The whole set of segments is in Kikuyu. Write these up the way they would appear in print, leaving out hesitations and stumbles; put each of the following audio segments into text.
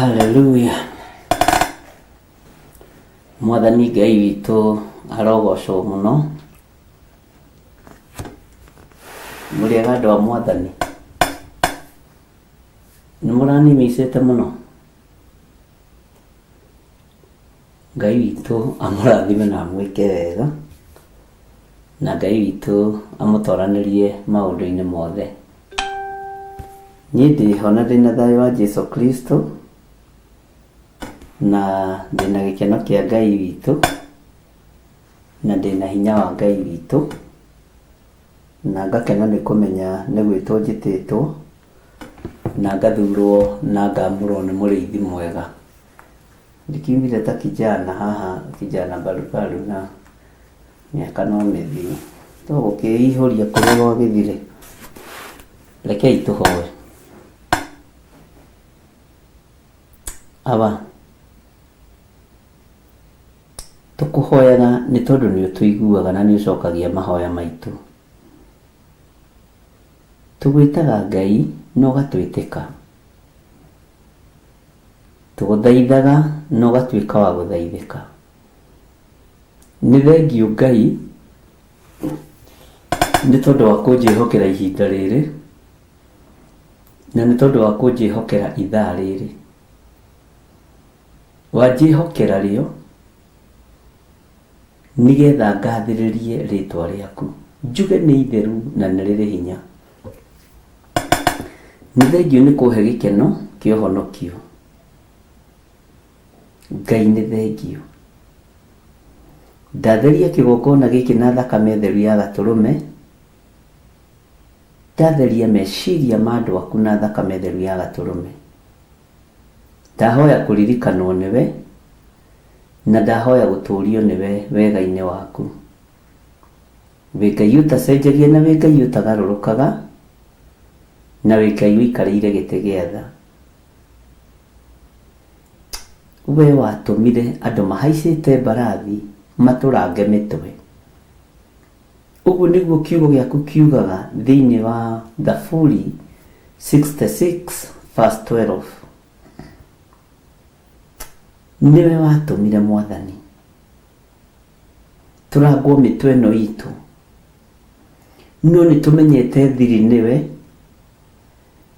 Haleluya. Mwathani Ngai witũ arogocwo mũno. Mũrĩega andũ a Mwathani? Nĩ mũranimicĩte mũno? Ngai witũ amũrathime na amwĩke wega, na Ngai witũ amũtoranĩrie maũndũ-inĩ mothe. Niĩ ndĩho na ndĩna thayũ wa Jesu Kristo, na ndĩna gĩkeno kĩa Ngai witũ, na ndĩna hinya wa Ngai witũ, na ngakena nĩ kũmenya nĩ gwĩtwo njĩtĩtwo, na ngathurwo na ngamũrwo nĩ mũrĩithi mwega. Ndikiumire ta kijana haha, kijana barubaru na mĩaka no mĩthiru. To gũkĩihũria kũrĩa gwagĩthire. Rekei tũhoe. Awa, tũkũhoyaga nĩ tondũ nĩ ũtũiguaga na nĩ ũcokagia mahoya maitũ. Tũgwĩtaga Ngai na ũgatwĩtĩka. Tũgũthaithaga na ũgatuĩka wa gũthaithĩka. Nĩ thengiũ Ngai nĩ tondũ wa kũnjĩhokera ihinda rĩrĩ, na nĩ tondũ wa kũnjĩhokera ithaa rĩrĩ. Wanjĩhokera rĩo nĩgetha ngathĩrĩrie rĩtwa rĩaku, njuge nĩ itheru na nĩ rĩrĩ hinya. Nĩ thengiũ nĩ kũhe gĩkeno kĩa ũhonokio. Ngai nĩ thengiũ. Ndatheria kĩgongona gĩkĩ na thakame theru ya gatũrũme, ndatheria meciria ma andũ aku na thakame theru ya gatũrũme. Ndahoya kũririkanwo nĩwe, na ndahoya gũtũũrio nĩwe wega-inĩ waku. Wĩ Ngai ũtacenjagia na wĩ Ngai ũtagarũrũkaga, na wĩ Ngai ũikarĩire gĩtĩ gĩa tha. We watũmire andũ mahaicĩte mbarathi matũrange mĩtwe. Ũguo nĩguo kiugo gĩaku kiugaga thĩinĩ wa Thaburi 66 verse 12. Nĩwe watũmire Mwathani tũrangwo mĩtwe ĩno itũ, no nĩ tũmenyete thiri nĩwe,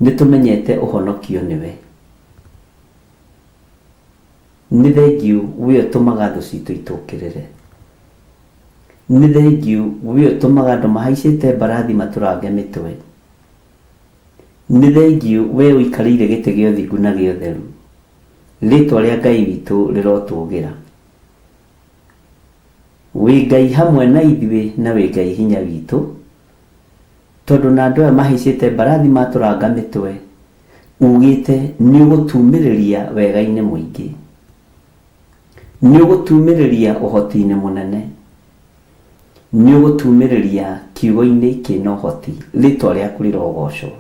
nĩ tũmenyete ũhonokio nĩwe. Nĩ thengiũ we ũtũmaga thũ citũ itũkĩrĩre. Nĩ thengiũ we ũtũmaga andũ mahaicĩte mbarathi matũrange mĩtwe. Nĩ thengiũ we ũikarĩire gĩtĩ gĩa ũthingu na gĩa ũtheru. Rĩtwa rĩa Ngai witũ rĩrotũgĩra. Wĩ Ngai hamwe na ithuĩ na wĩ Ngai hinya witũ, tondũ na andũ aya mahaicĩte mbarathi matũranga mĩtwe, ugĩte nĩ ũgũtumĩrĩria wega-inĩ mũingĩ. Nĩ ũgũtumĩrĩria ũhoti-inĩ mũnene. Nĩ ũgũtumĩrĩria kiugo-inĩ kĩna ũhoti. Rĩtwa rĩaku rĩrogocwo.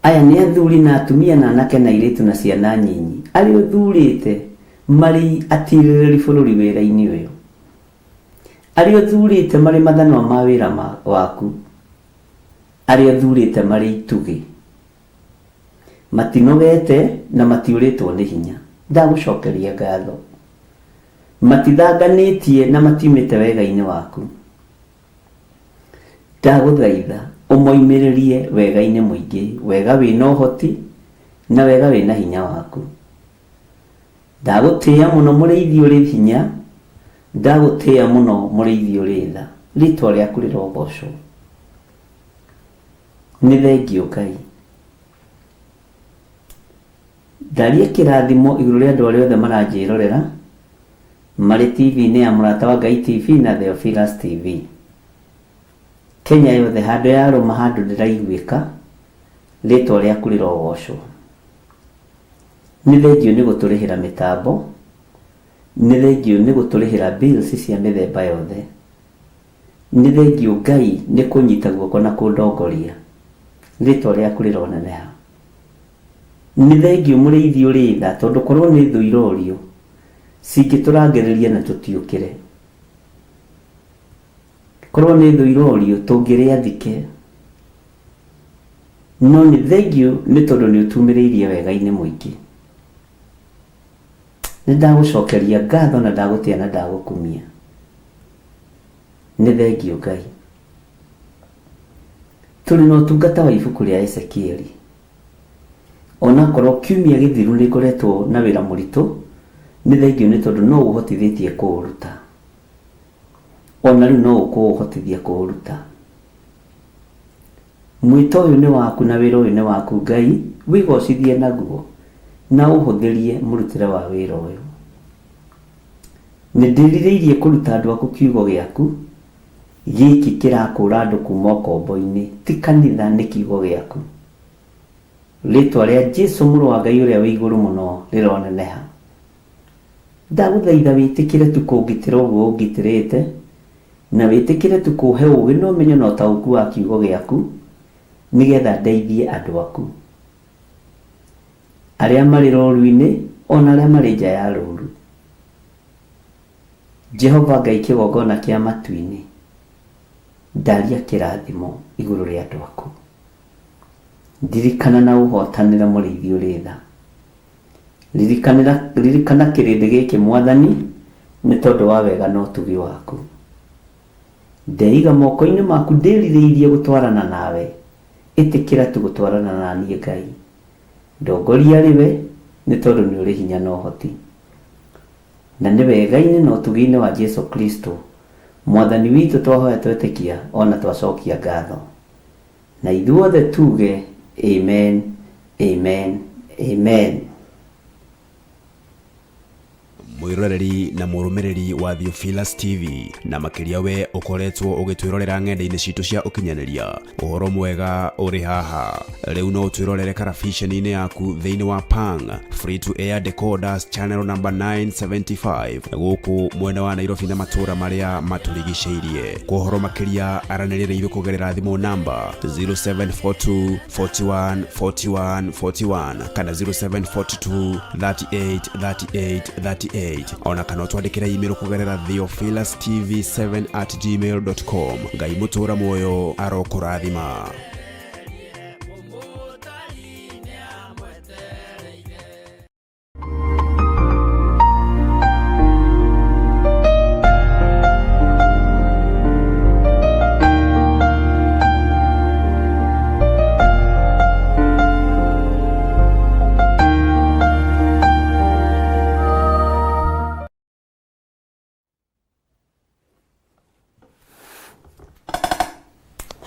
Aya nĩ athuri na atumia na anake na airĩtu na ciana nyinyi arĩa ũthurĩte marĩ atirĩrĩri bũrũri wĩra-inĩ ũyũ, arĩa ũthurĩte marĩ mathanwa ma wĩra waku, arĩa ũthurĩte marĩ itugĩ. Matinogete na matiũrĩtwo nĩ hinya. Ndagũcokeria ngatho. Matithanganĩtie na matiumĩte wega-inĩ waku. Ndagũthaitha ũmoimĩrĩrie wega-inĩ mũingĩ, wega wĩ na ũhoti, na wega wĩ na hinya waku. Ndagũtĩĩa mũno mũrĩithi ũrĩ hinya, ndagũtĩĩa mũno mũrĩithi ũrĩ tha. Rĩĩtwa rĩaku rĩrogocwo. Nĩ thengiũ Ngai. Ndaria kĩrathimo igũrũ rĩa andũ arĩa othe maranjĩrorera marĩ TV-inĩ ya Mũrata wa Ngai TV na Theophilus TV. Kenya yothe handũ yarũma handũ ndĩraiguĩka, rĩtwa rĩaku rĩrogocwo. Nĩ thengiũ nĩ gũtũrĩhĩra mĩtambo, nĩ thengiũ nĩ gũtũrĩhĩra bills cia mĩthemba yothe. Nĩ thengiũ Ngai nĩ kũnyita guoko na kũndongoria. Rĩtwa rĩaku rĩroneneha. Nĩ thengiũ mũrĩithi ũrĩ tha tondũ korwo nĩ thũ irorio cingĩtũrangĩrĩria na tũtiũkĩre. Korwo nĩ thũ irorio tũngĩrĩ athike. No nĩ thengiũ nĩ tondũ nĩ ũtumĩrĩirie wega-inĩ mũingĩ. Nĩ ndagũcokeria ngatho na ndagũtĩa na ndagũkumia. Nĩ thengiũ Ngai. Tũrĩ na ũtungata wa ibuku rĩa Ezekieli. Onakorwo kiumia gĩthiru nĩ ngoretwo na wĩra mũritũ, nĩ thengiũ nĩ tondũ no ũhotithĩtie kũũruta. Ona rĩu no ũkũũhotithia kũũruta. Mwĩto ũyũ nĩ waku na wĩra ũyũ nĩ waku Ngai, wĩgocithie naguo na ũhũthĩrie mũrutĩre wa wĩra ũyũ. Nĩ ndĩrirĩirie kũruta andũ aku kiugo gĩaku, gĩkĩ kĩrakũra andũ kuma ũkombo-inĩ, ti kanitha nĩ kiugo gĩaku. Rĩtwa rĩa Jesu mũrũ wa Ngai ũrĩa wĩ igũrũ mũno rĩroneneha. Ndagũthaitha wĩtĩkĩre tu kũngitĩra ũguo ũngitĩrĩte, na wĩtĩkĩre tu kũhe ũũgĩ na ũmenyo na ũtaũku wa kiugo gĩaku, nĩgetha ndeithie andũ aku. Arĩa marĩ rũũru-inĩ o na arĩa marĩ nja ya rũũru. Jehova Ngai kĩgongona kĩa matu-inĩ, ndaria kĩrathimo igũrũ rĩa andũ aku. Ndirikana na ũhootanĩre mũrĩithi ũrĩ tha. Ririkanĩra, ririkana kĩrĩndĩ gĩkĩ Mwathani, nĩ tondũ wa wega na ũtugi waku. Ndeiga moko-inĩ maku ndĩrirĩirie gũtwarana nawe, ĩtĩkĩra tu gũtwarana na niĩ Ngai. Ndongoria arĩ we, nĩ tondũ nĩ ũrĩ hinya na ũhoti. Na nĩ wega-inĩ na ũtugi-inĩ wa Jesu Kristo, Mwathani witũ twahoya twetĩkia o na twacokia ngatho. Na ithuothe tuge, Amen, amen, amen. Mwĩroreri na mũrũmĩrĩri wa Theophilus TV na makĩria we ũkoretwo ũgĩtwĩrorera ng'enda-inĩ citũ cia ũkinyanĩria, ũhoro mwega ũrĩ haha. Rĩu no ũtwĩrorere karabiceni-inĩ yaku thĩinĩ wa Pang Free to Air Decoders channel number 975 gũkũ mwena wa Nairobi na matũũra marĩa matũrigicĩirie. Kwa ũhoro makĩria aranĩria na ithuĩ kũgerera thimũ namba 0742 41 41 41 kana 0742 38 38 38 ona kana ũtwandĩkĩre email kũgerera theophilustv7 at gmail.com. Ngai mũtũra muoyo arokũrathima.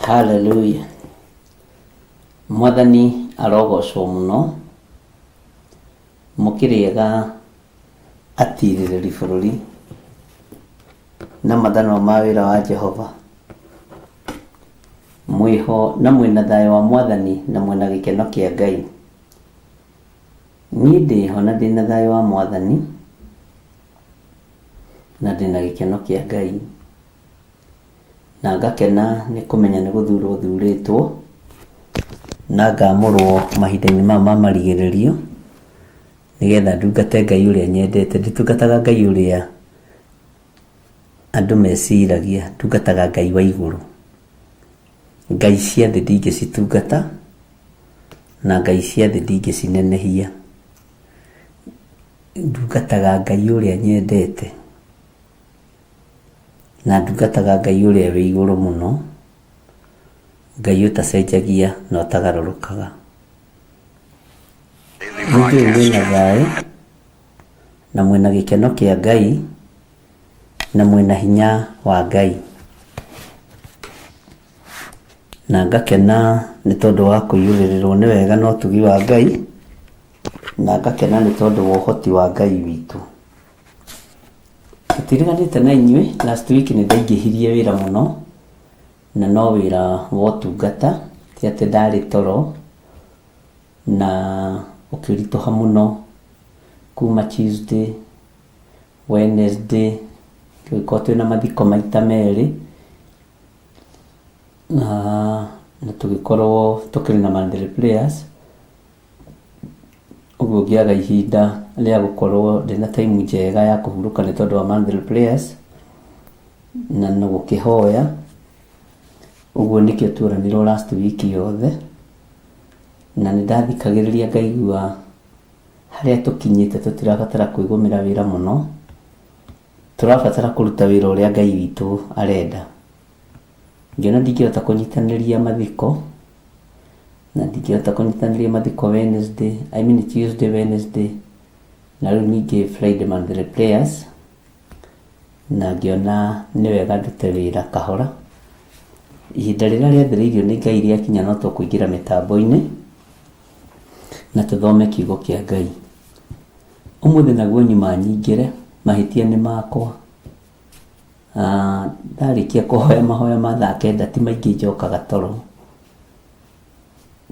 Haleluya. Mwathani arogocwo mũno. Mũkĩrĩega atirĩrĩri bũrũri na mathanwa ma wĩra wa Jehova. Mwĩho na mwĩna thayũ wa Mwathani na mwĩna gĩkeno kĩa Ngai. Niĩ ndĩho na ndĩna thayũ wa Mwathani na ndĩna gĩkeno kĩa Ngai. Na ngakena nĩ kũmenya nĩ gũthurwo thurĩtwo, na ngamũrwo mahinda-inĩ maya ma marigĩrĩrio, nĩgetha ndungate Ngai ũrĩa nyendete. Nditungataga Ngai ũrĩa andũ meciragia, ndungataga Ngai wa igũrũ. Ngai cia thĩ ndingĩcitungata, na ngai cia thĩ ndingĩcinenehia. Ndungataga Ngai ũrĩa nyendete. Na ndungataga Ngai ũrĩa wĩ igũrũ mũno, Ngai ũtacenjagia na ũtagarũrũkaga. Nĩ njũĩ mwĩna thayũ, na mwĩna gĩkeno kĩa Ngai, na mwĩna hinya wa Ngai. Na ngakena nĩ tondũ wa kũiyũrĩrĩrwo nĩ wega na ũtugi wa Ngai, na ngakena nĩ tondũ wa ũhoti wa Ngai witũ. Tũtiriganĩte na inyuĩ, last week nĩ ndaingĩhirie wĩra mũno, na no wĩra wa ũtungata, ti atĩ ndarĩ toro, na ũkĩritũha mũno, kuma Tuesday, Wednesday, tũgĩkorwo twĩna mathiko maita merĩ, na tũgĩkorwo tũkĩrĩ na monthly prayers. Ũguo ngĩaga ihinda rĩa gũkorwo ndĩna time njega ya kũhurũka nĩ tondũ wa monthly prayers na gũkĩhoya. Ũguo nĩkĩo tuoranirwo last week yothe. Na nĩ ndathikagĩrĩria ngaigua harĩa tũkinyĩte tũtirabatara kwĩgũmĩra wĩra mũno, tũrabatara kũruta wĩra ũrĩa Ngai witũ arenda. Ngĩona ndingĩhota kũnyitanĩria mathiko, na ndingĩhota kũnyitanĩria mathiko Wednesday, I mean Tuesday, Wednesday, na rĩu ningĩ Friday monthly prayers, na ngĩona nĩ wega ndute wĩra kahora. Ihinda rĩrĩa rĩathĩrĩirio nĩ Ngai rĩakinya no tũkũingĩra mĩtambo-inĩ na tũthome kiugo kĩa Ngai. Ũmũthĩ naguo nyuma nyingĩre, mahĩtia nĩ makwa. Ndarĩkia kũhoya mahoya ma thaa kenda ti maingĩ njokaga toro,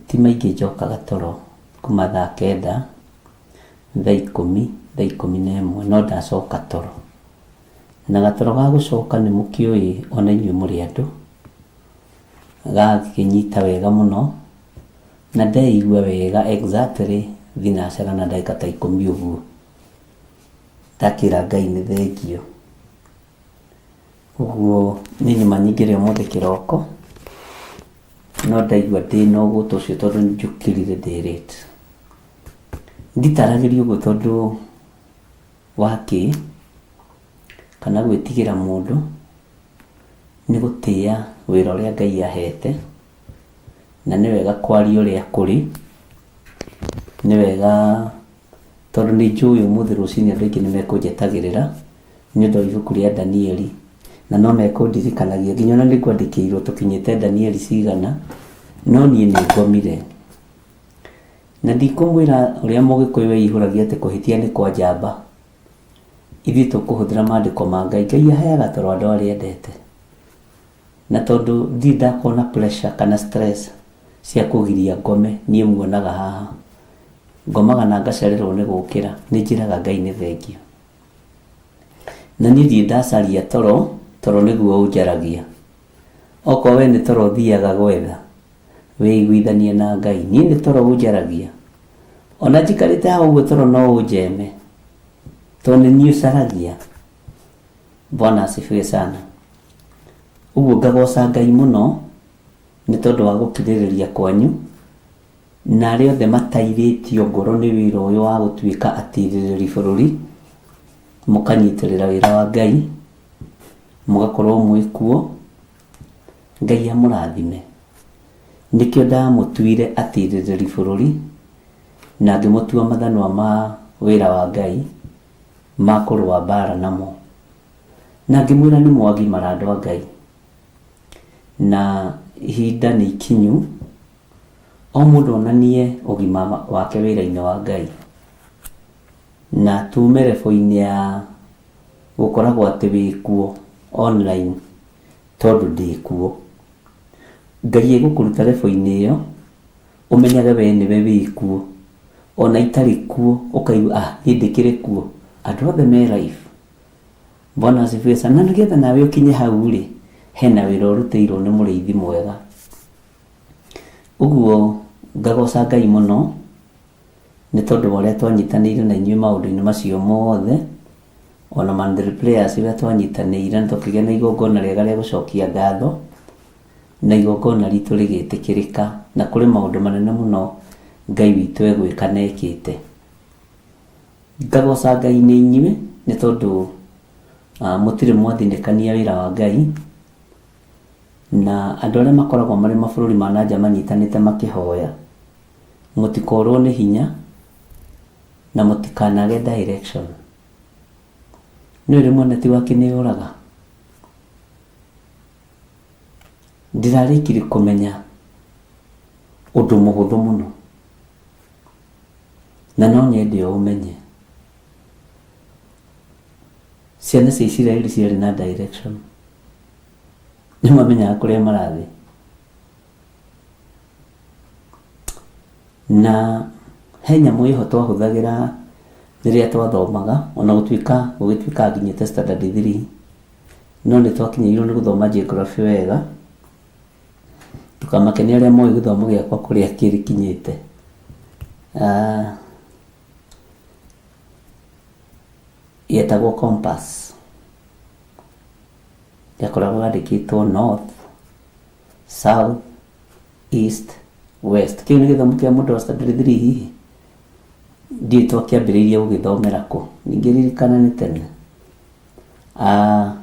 ti maingĩ njokaga toro kuma thaa kenda, thaa ikũmi, thaa 11 no ndacoka toro. Na gatoro ga gũcoka nĩ mũkĩũĩ ona inyuĩ mũrĩ andũ, gagĩkĩnyita wega mũno na ndeigua wega exactly thinacara na ndagĩka ta 10 ũguo. Ndakĩra Ngai nĩ thengio. Ũguo nĩ nyuma nyingĩre ũmũthĩ kĩroko, no ndaigua ndĩna ũgũta ũcio tondũ njũkĩrire ndĩ late. Nditaragĩria ũguo tondũ wa kĩ, kana gwĩtigĩra mũndũ, nĩ gũtĩa wĩra ũrĩa Ngai ahete, na nĩ wega kwaria ũrĩa kũrĩ, nĩ wega tondũ nĩ njũĩ ũmũthĩ rũcinĩ andũ aingĩ nĩ mekũnjetagĩrĩra nĩ ũndũ wa ibuku rĩa Danieli, na no mekũndirikanagia nginya ona nĩ ngwandĩkĩirwo tũkinyĩte Danieli cigana, no niĩ nĩ ngomire. Na ndikũmwĩra ũrĩa Mũgĩkũyũ eihũragia atĩ kũhĩtia nĩ kwa njamba. Ithuĩ tũkũhũthĩra maandĩko ma Ngai. Ngai aheaga toro andũ arĩa endete. Na tondũ ndirĩ ndakorwo na pressure kana stress cia kũgiria ngome, niĩ muonaga haha. Ngomaga na ngacererwo nĩ gũkĩra, nĩ njĩraga Ngai nĩ thengio. Na niĩ ndirĩ ndacaria toro, toro nĩguo ũnjaragia. Okorwo we nĩ toro ũthiaga gwetha, wĩiguithanie na Ngai. Niĩ nĩ toro ũnjaragia. Ona njikarĩte haha ũguo toro no ũnjeme, tondũ nĩ niĩ ũcaragia. Bwana asifiwe sana. Ũguo ngagoca Ngai mũno nĩ tondũ wa gũkirĩrĩria kwanyu, na arĩa othe matairĩtio ngoro nĩ wĩra ũyũ wa gũtuĩka atirĩrĩri bũrũri, mũkanyitĩrĩra wĩra wa Ngai, mũgakorwo mwĩ kuo. Ngai amũrathime. Nĩkĩo ndamũtuire atirĩrĩri bũrũri, na ngĩmũtua mathanwa ma wĩra wa Ngai ma kũrũa mbara namo. Na ngĩmwĩra nĩ mwagimara andũ a Ngai, na ihinda nĩ ikinyu o mũndũ onanie ũgima wake wĩra-inĩ wa Ngai, na tume level-inĩ ya gũkoragwo atĩ wĩ kuo online tondũ ndĩ kuo. Ngai egũkũruta level-inĩ ĩyo ũmenyage we nĩwe wĩ kuo, ona itarĩ kuo ũkaigua ah niĩ ndĩkĩrĩ kuo, andũ othe me live. Bwana asifiwe sana. Na nĩgetha nawe ũkinye hau rĩ, hena wĩra ũrutĩirwo nĩ mũrĩithi mwega. Ũguo ngagoca Ngai mũno nĩ tondũ wa ũrĩa twanyitanĩire na inyuĩ maũndũ-inĩ macio mothe, ona monthly prayers ũrĩa twanyitanĩire na tũkĩgĩa na igongona rĩega rĩa gũcokia ngatho, na igongona ritũ rĩgĩtĩkĩrĩka, na kũrĩ maũndũ manene mũno Ngai witũ egwĩka na ekĩte. Ngagoca Ngai nĩ inyuĩ nĩ tondũ mũtirĩ mwathinĩkania wĩra wa Ngai, na andũ arĩa makoragwo marĩ mabũrũri ma na nja manyitanĩte makĩhoya, mũtikorwo nĩ hinya na mũtikanage direction. Nĩ rĩmwe netiwaki nĩ yũraga. Ndĩrarĩkirie kũmenya ũndũ mũhũthũ mũno, na no nyende ũmenye. Ciana cia Isiraeli ciarĩ na direction. Nĩ mamenyaga kũrĩa marathiĩ. Na he nyamũ ĩho twahũthagĩra rĩrĩa twathomaga, ona gũtuĩka gũgĩtuĩka nginyĩte standard 3, no nĩ twakinyĩirwo nĩ gũthoma geography wega. Ndũkamake nĩ arĩa moĩ gĩthomo gĩakwa kũrĩa kĩkinyĩte. Yetagwo compass. Yakoragwo yandĩkĩtwo north, south, east, West. Kĩu nĩ gĩthomo kĩa mũndũ wa standard 3 hihi? Ndiũĩ twakĩambĩrĩirie gũgĩthomera kũ. Ningĩririkana nĩ tene. Ah,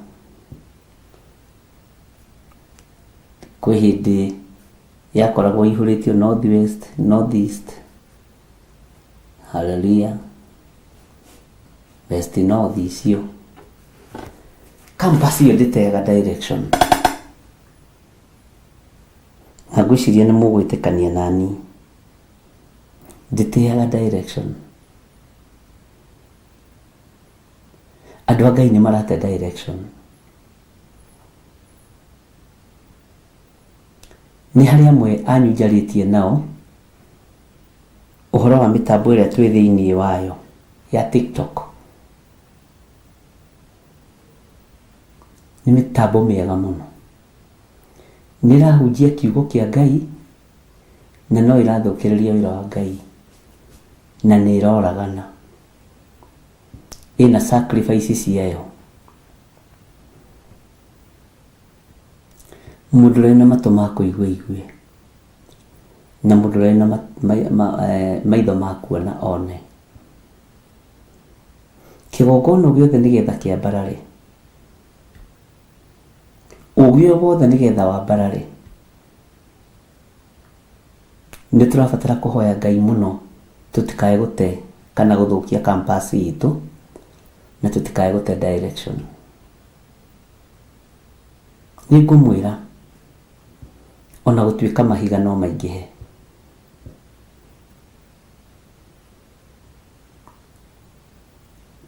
kwĩ hĩndĩ yakoragwo ĩihũrĩtio North West, North East, Hallelujah, West North icio. Campus ĩyo ndĩteaga direction. Na ngwĩciria nĩ mũgwĩtĩkania nani. Ndĩteaga direction. Andũ a Ngai nĩ marate direction. Nĩ harĩ amwe anyu njarĩtie nao ũhoro wa mĩtambo ĩrĩa twĩ thĩinĩ wayo ya TikTok. Nĩ mĩtambo mĩega mũno. Nĩ ĩrahunjia kiugo kĩa Ngai na no ĩrathũkĩrĩria wĩra wa Ngai na nĩ ĩroragana. Ĩna sacrifice ciayo. Mũndũ ũrĩa wĩna matũ ma kũigua aigue, na mũndũ ũrĩa wĩna maitho ma kuona one. Kĩgongona o gĩothe nĩgetha kĩambarare, ũgĩ o wothe nĩgetha wambarare, nĩ tũrabatara kũhoya Ngai mũno tũtikae gũte kana gũthũkia campus itũ, na tũtikae gũte direction. Nĩ ngũmwĩra, o na gũtuĩka mahiga no maingĩhe.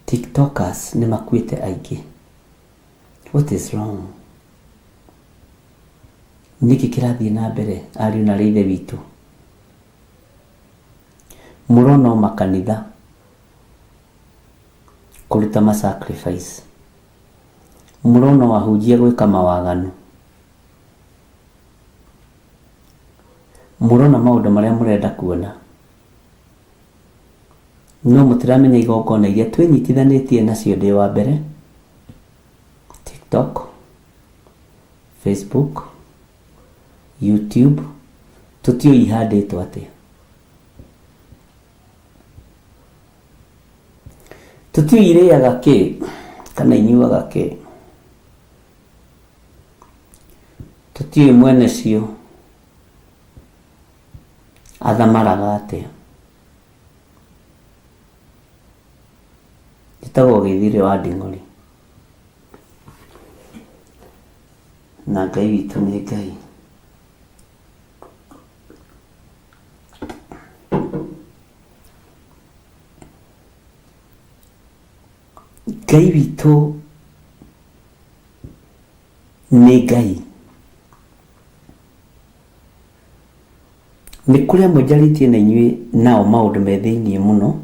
Tiktokers nĩ makuĩte aingĩ. What is wrong? Nĩkĩ kĩrathiĩ na mbere ariũ na aarĩ a Ithe witũ? Mũrona o makanitha kũruta ma sacrifice. Mũrona o ahunjia gwĩka mawaganu. Mũrona maũndũ marĩa mũrenda kuona. No mũtiramenya igongona iria twĩnyitithanĩtie nacio ndĩ wa mbere, TikTok, Facebook, YouTube, tũtiũĩ ihandĩtwo atĩa. Tũtiũĩ irĩaga kĩ kana inyuaga kĩ. Tũtiũĩ mwene cio athamaraga atĩa. Njĩtagwo Gĩthirĩ wa Nding'ũri. Na Ngai witũ nĩ Ngai. Ngai witũ nĩ Ngai. Nĩ kũrĩ amwe njarĩtie na inyuĩ nao maũndũ me thĩiniĩ mũno,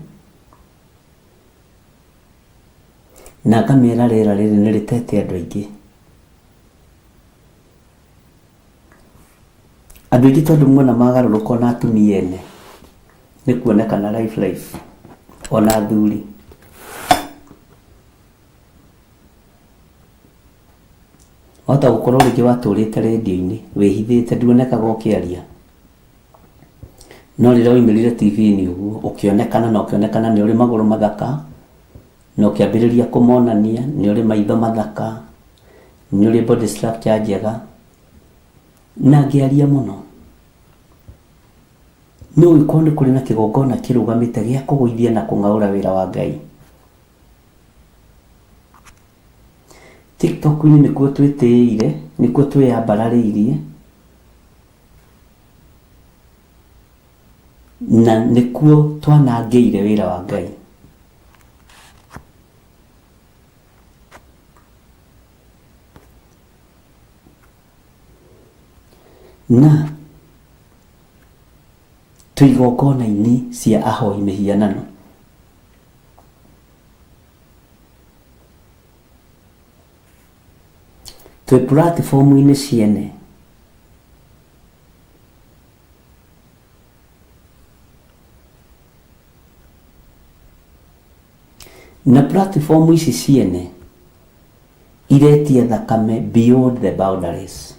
na ngamera rĩera rĩrĩ nĩ rĩtete andũ aingĩ. Andũ aingĩ tondũ muona magarũrũka ona atumia ene, nĩ kuonekana life life, ona athuri. Wahota gũkorwo rĩngĩ watũrĩte rĩndiũ-inĩ wĩhithĩte nduonekaga ũkĩaria, no rĩrĩa waumĩrire TV-inĩ ũguo ũkĩonekana na ũkĩonekana nĩ ũrĩ magũrũ mathaka, na ũkĩambĩrĩria kũmonania nĩ ũrĩ maitho mathaka, nĩ ũrĩ body structure njega, na ngĩaria mũno. Nĩ ũgĩkorwo nĩ kũrĩ na kĩgongona kĩrũgamĩte gĩa kũgũithia na kũng'aũra wĩra wa Ngai. TikTok-inĩ nĩkuo twĩtĩĩire, nĩkuo twĩyambararĩirie, na nĩkuo twanangĩire wĩra wa Ngai. Na twĩ igongona-inĩ cia ahoi mĩhianano. Twĩ platform-inĩ ciene. Na platform ici ciene iretia thakame beyond the boundaries.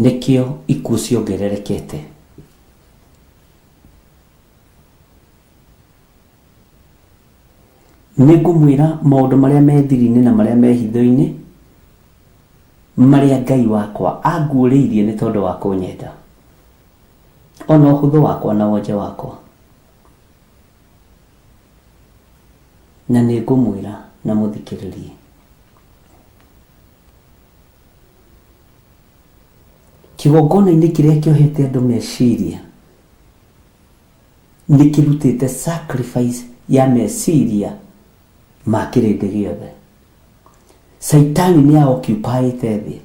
Nĩkĩo ikuũ ciongererekete. Nĩ ngũmwĩra maũndũ marĩa me thiri-inĩ na marĩa me hitho-inĩ, marĩa Ngai wakwa anguũrĩirie nĩ tondũ wa kũnyenda, o na ũhũthũ wakwa na wonje wakwa. Na nĩ ngũmwĩra na mũthikĩrĩrie. Kĩgongona-inĩ kĩrĩa kĩohete andũ meciria, nĩ kĩrutĩte sacrifice ya meciria ma kĩrĩndĩ gĩothe. Caitani nĩ a occupyĩte thĩ.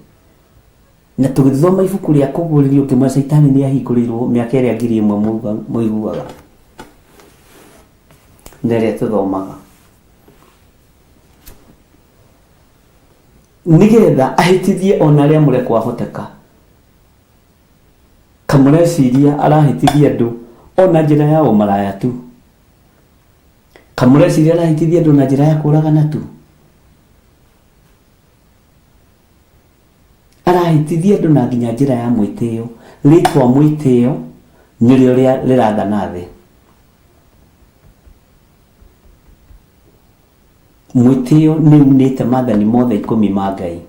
Na tũgĩthoma ibuku rĩa kũguũrĩrio ngĩmwĩra caitani nĩ ahingũrĩirwo mĩaka ĩrĩa 1000 mũiguaga na ĩrĩa tũthomaga. Nĩgetha ahĩtithie ona arĩa amũre kwahoteka. Kamũreciria arahĩtithia andũ ona njĩra ya ũmaraya tu. Kamũreciria arahĩtithia andũ na njĩra ya kũragana tu. Arahĩtithia andũ na nginya njĩra ya mwĩtĩo. Rĩtwa mwĩtĩo nĩrĩo rĩrathana thĩ. Mwĩtĩo nĩ unĩte mathani mothe 10 ma Ngai.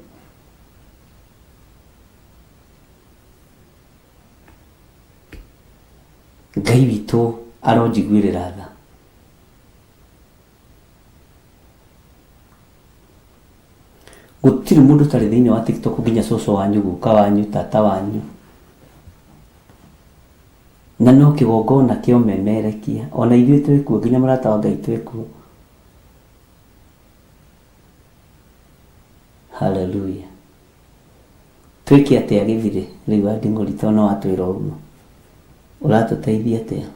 Ngai witũ aronjiguĩrĩra tha. Gũtirĩ mũndũ ũtarĩ thĩinĩ wa TikTok nginya cũcũ wanyu, guka wanyu, tata wanyu. Na no kĩgongona kĩa ũmemerekia. Ona ithuĩ twĩkuo, nginya mũrata wa Ngai twĩkuo. Hallelujah. Twĩke atĩa gĩthirĩ rĩu wa Nding'ũri tondũ nĩ watwĩra ũguo? Ũratũteithia atĩa?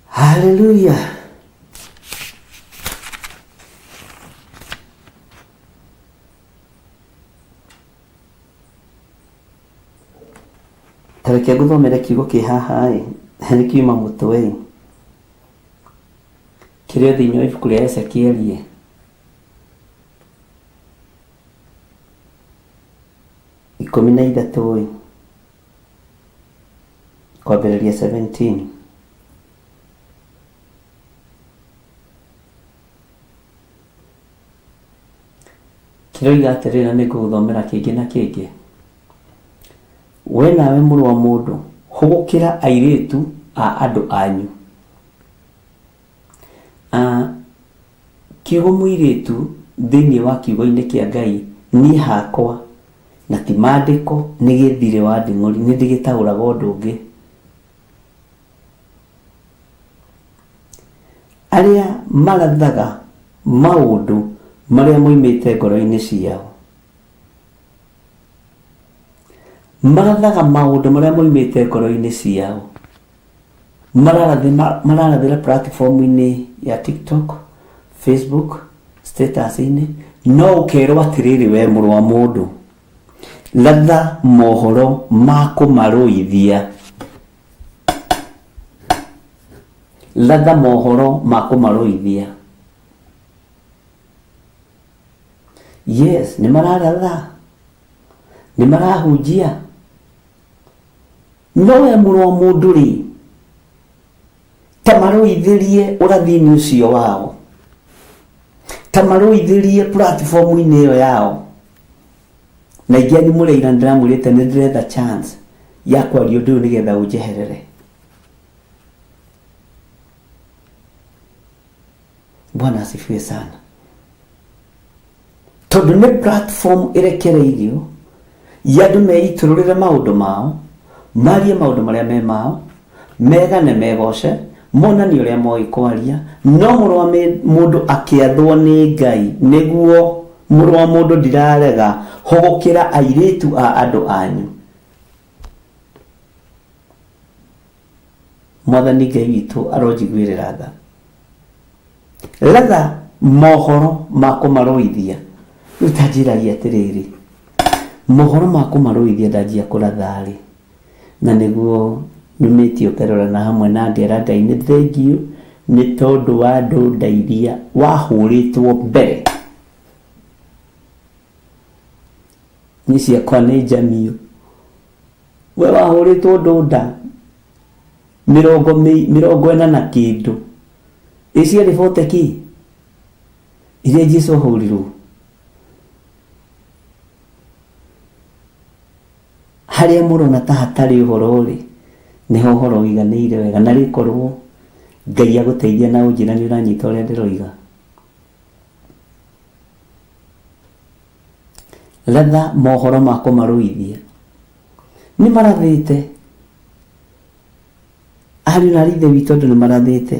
Hallelujah. Ta reke ngũthomere kiugo kĩ haha ĩ, nĩ kiuma mũtwe ĩ, kĩrĩ o thĩinĩ wa ibuku rĩa Ezekieli ĩ. 13 ĩ, kwambĩrĩria 17. Kĩroiga atĩrĩ, na nĩngũgũthomera kĩngĩ na kĩngĩ. We nawe mũrũ wa mũndũ, hũgũkĩra airĩtu a andũ anyu. Kiugo mũirĩtu thĩinĩ wa kiugo-inĩ kĩa Ngai niĩ hakwa na ti mandĩko nĩ gĩthirĩ wa nding'ũri nĩ ndĩgĩtaũraga ũndũ ũngĩ. Arĩa marathaga maũndũ marĩa moimĩte ngoro-inĩ ciao. Marathaga maũndũ marĩa moimĩte ngoro-inĩ ciao. Mararathĩra platform-inĩ ya TikTok, Facebook, status-inĩ, no ũkerwo atĩrĩrĩ we mũrũ wa mũndũ, ratha mohoro ma kũmarũithia. Ratha mohoro ma kũmarũithia. Yes, nĩ mararatha, nĩ marahunjia. No we mũrũ wa mũndũ rĩ, ta marũithĩrie ũrathi-inĩ ũcio wao, ta marũithĩrie platform-inĩ ĩyo yao. Na ingĩ anyu mũrĩ aira nĩndĩramwĩrĩte nĩ ndĩretha chance ya kwaria ũndũ ũyũ nĩgetha ũnjeherere. Bwana asifiwe sana. Tondũ nĩ platform ĩrekereirio ya andũ meitũrũrĩre maũndũ mao, marie maũndũ marĩa me mao, megane megoce, monanie ũrĩa moĩ kwaria, no mũrũ wa mũndũ akĩathwo nĩ Ngai nĩguo mũrũ wa mũndũ ndirarega hũgũkĩra airĩtu a andũ anyu. Mwathani Ngai witũ aronjiguĩrĩra tha. Ratha mohoro ma kũmarũithia. Rĩu ta njĩragia atĩrĩrĩ, mohoro ma kũmarũithia ndanjia kũratha rĩ, na nĩguo nyumĩtio ngerorana hamwe na ngera Ngai nĩ thengiũ nĩ tondũ wa ndũnda iria wahũrĩtwo mbere. Niĩ ciakwa nĩ njamio. We wahũrĩtwo ndũnda mĩrongo mĩrongo ĩna na kĩndũ. Ĩ ciarĩ bote kĩ? Iria Jesu ahũrirwo. Harĩa mũrona ta hatarĩ ũhoro-rĩ, nĩho ũhoro ũiganĩire wega. Na rĩkorwo Ngai agũteithia na ũnjĩra nĩ ũranyita ũrĩa ndĩroiga. Ratha mohoro ma kũmarũithia. Nĩ marathĩte. Ariũ na aarĩ a Ithe witũ andũ nĩ marathĩte.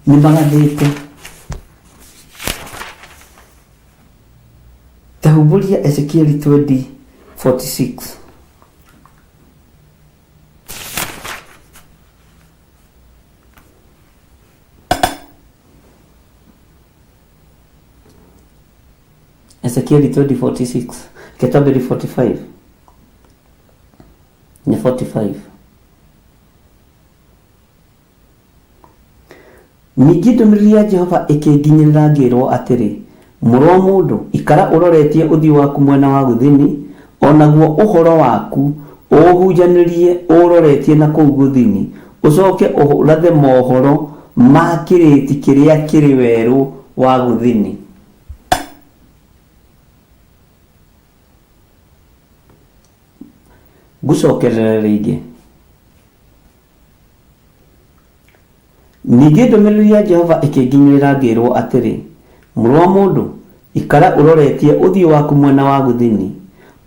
Nĩ marathĩte. Ta humbũria Ezekieli 20:46. Ezekieli 20:46. Reke twambĩrĩrie 45. Nĩ 45. Ningĩ ndũmĩrĩri ya Jehova ĩkĩnginyĩrĩra ngĩĩrwo atĩrĩ, Mũrũ wa mũndũ, ikara ũroretie ũthiũ waku mwena wa gũthini, o naguo ũhoro waku ũũhunjanĩrie ũũroretie na kũu gũthini, ũcoke ũrathe mohoro ma kĩrĩti kĩrĩa kĩrĩ werũ wa gũthini. Ngũcokerera rĩngĩ. Ningĩ ndũmĩrĩri ya Jehova ĩkĩnginyĩrĩra ngĩĩrwo atĩrĩ, Mũrũ wa mũndũ, ikara ũroretie ũthiũ waku mwena wa gũthini,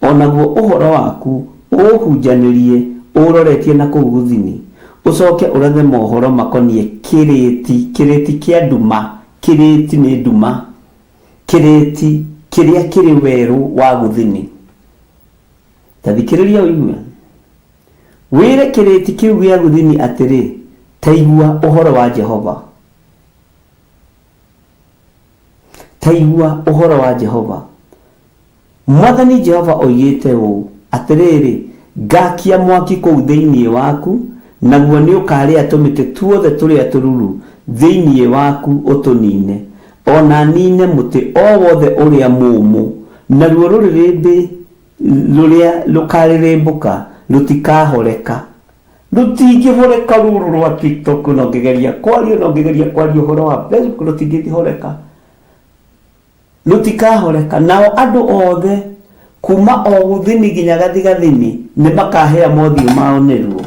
o naguo ũhoro waku ũũhunjanĩrie ũũroretie na kũu gũthini, ũcoke ũrathe mohoro makoniĩ kĩrĩti, kĩrĩti kĩa nduma, kĩrĩti nĩ nduma, kĩrĩti kĩrĩa kĩrĩ werũ wa gũthini. Ta thikĩrĩria ũigue. Wĩre kĩrĩti kĩu gĩa gũthini atĩrĩ, 'Ta igua ũhoro wa Jehova. Ta igua ũhoro wa Jehova. Mwathani Jehova oigĩte ũũ, Atĩrĩrĩ, ngaakia mwaki kũu thĩinĩ waku, naguo nĩũkarĩa tũmĩtĩ tuothe tũrĩa tũruru thĩinĩ waku ũtũniine, o na niine mũtĩ o wothe ũrĩa mũũmũ, naruo rũrĩrĩmbĩ Rũrĩa rũkarĩrĩmbũka rũtikahoreka. Rũtingĩhoreka rũrũ rwa TikTok na ũngĩgeria kwaria na ũngĩgeria kwaria ũhoro wa Facebook rũtingĩhoreka. Rũtikahoreka. Nao andũ othe kuma o gũthini nginya gathigathini nĩ makahĩa mothiũ mao nĩruo.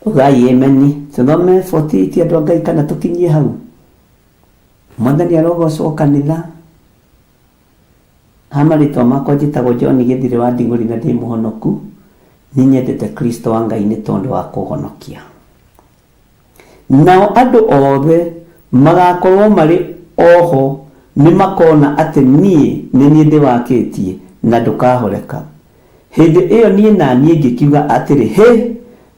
Ugai ameni. Tũthome 48 andũ a Ngai kana tũkinyie hau. Mwathani arogocwo kanitha. Ha marĩtwa makwa njĩtagwo John Gĩthirĩ wa Ndigũri na ndĩ mũhonoku, nĩ nyendete Kristo wa Ngai nĩ tondũ wa kũhonokia. Nao andũ othe magakorwo marĩ o ho nĩ makona atĩ niĩ nĩ niĩ ndĩwakĩtie, na ndũkahoreka. Hĩndĩ ĩyo niĩ na niĩ ngĩkiuga atĩrĩ, Hĩ!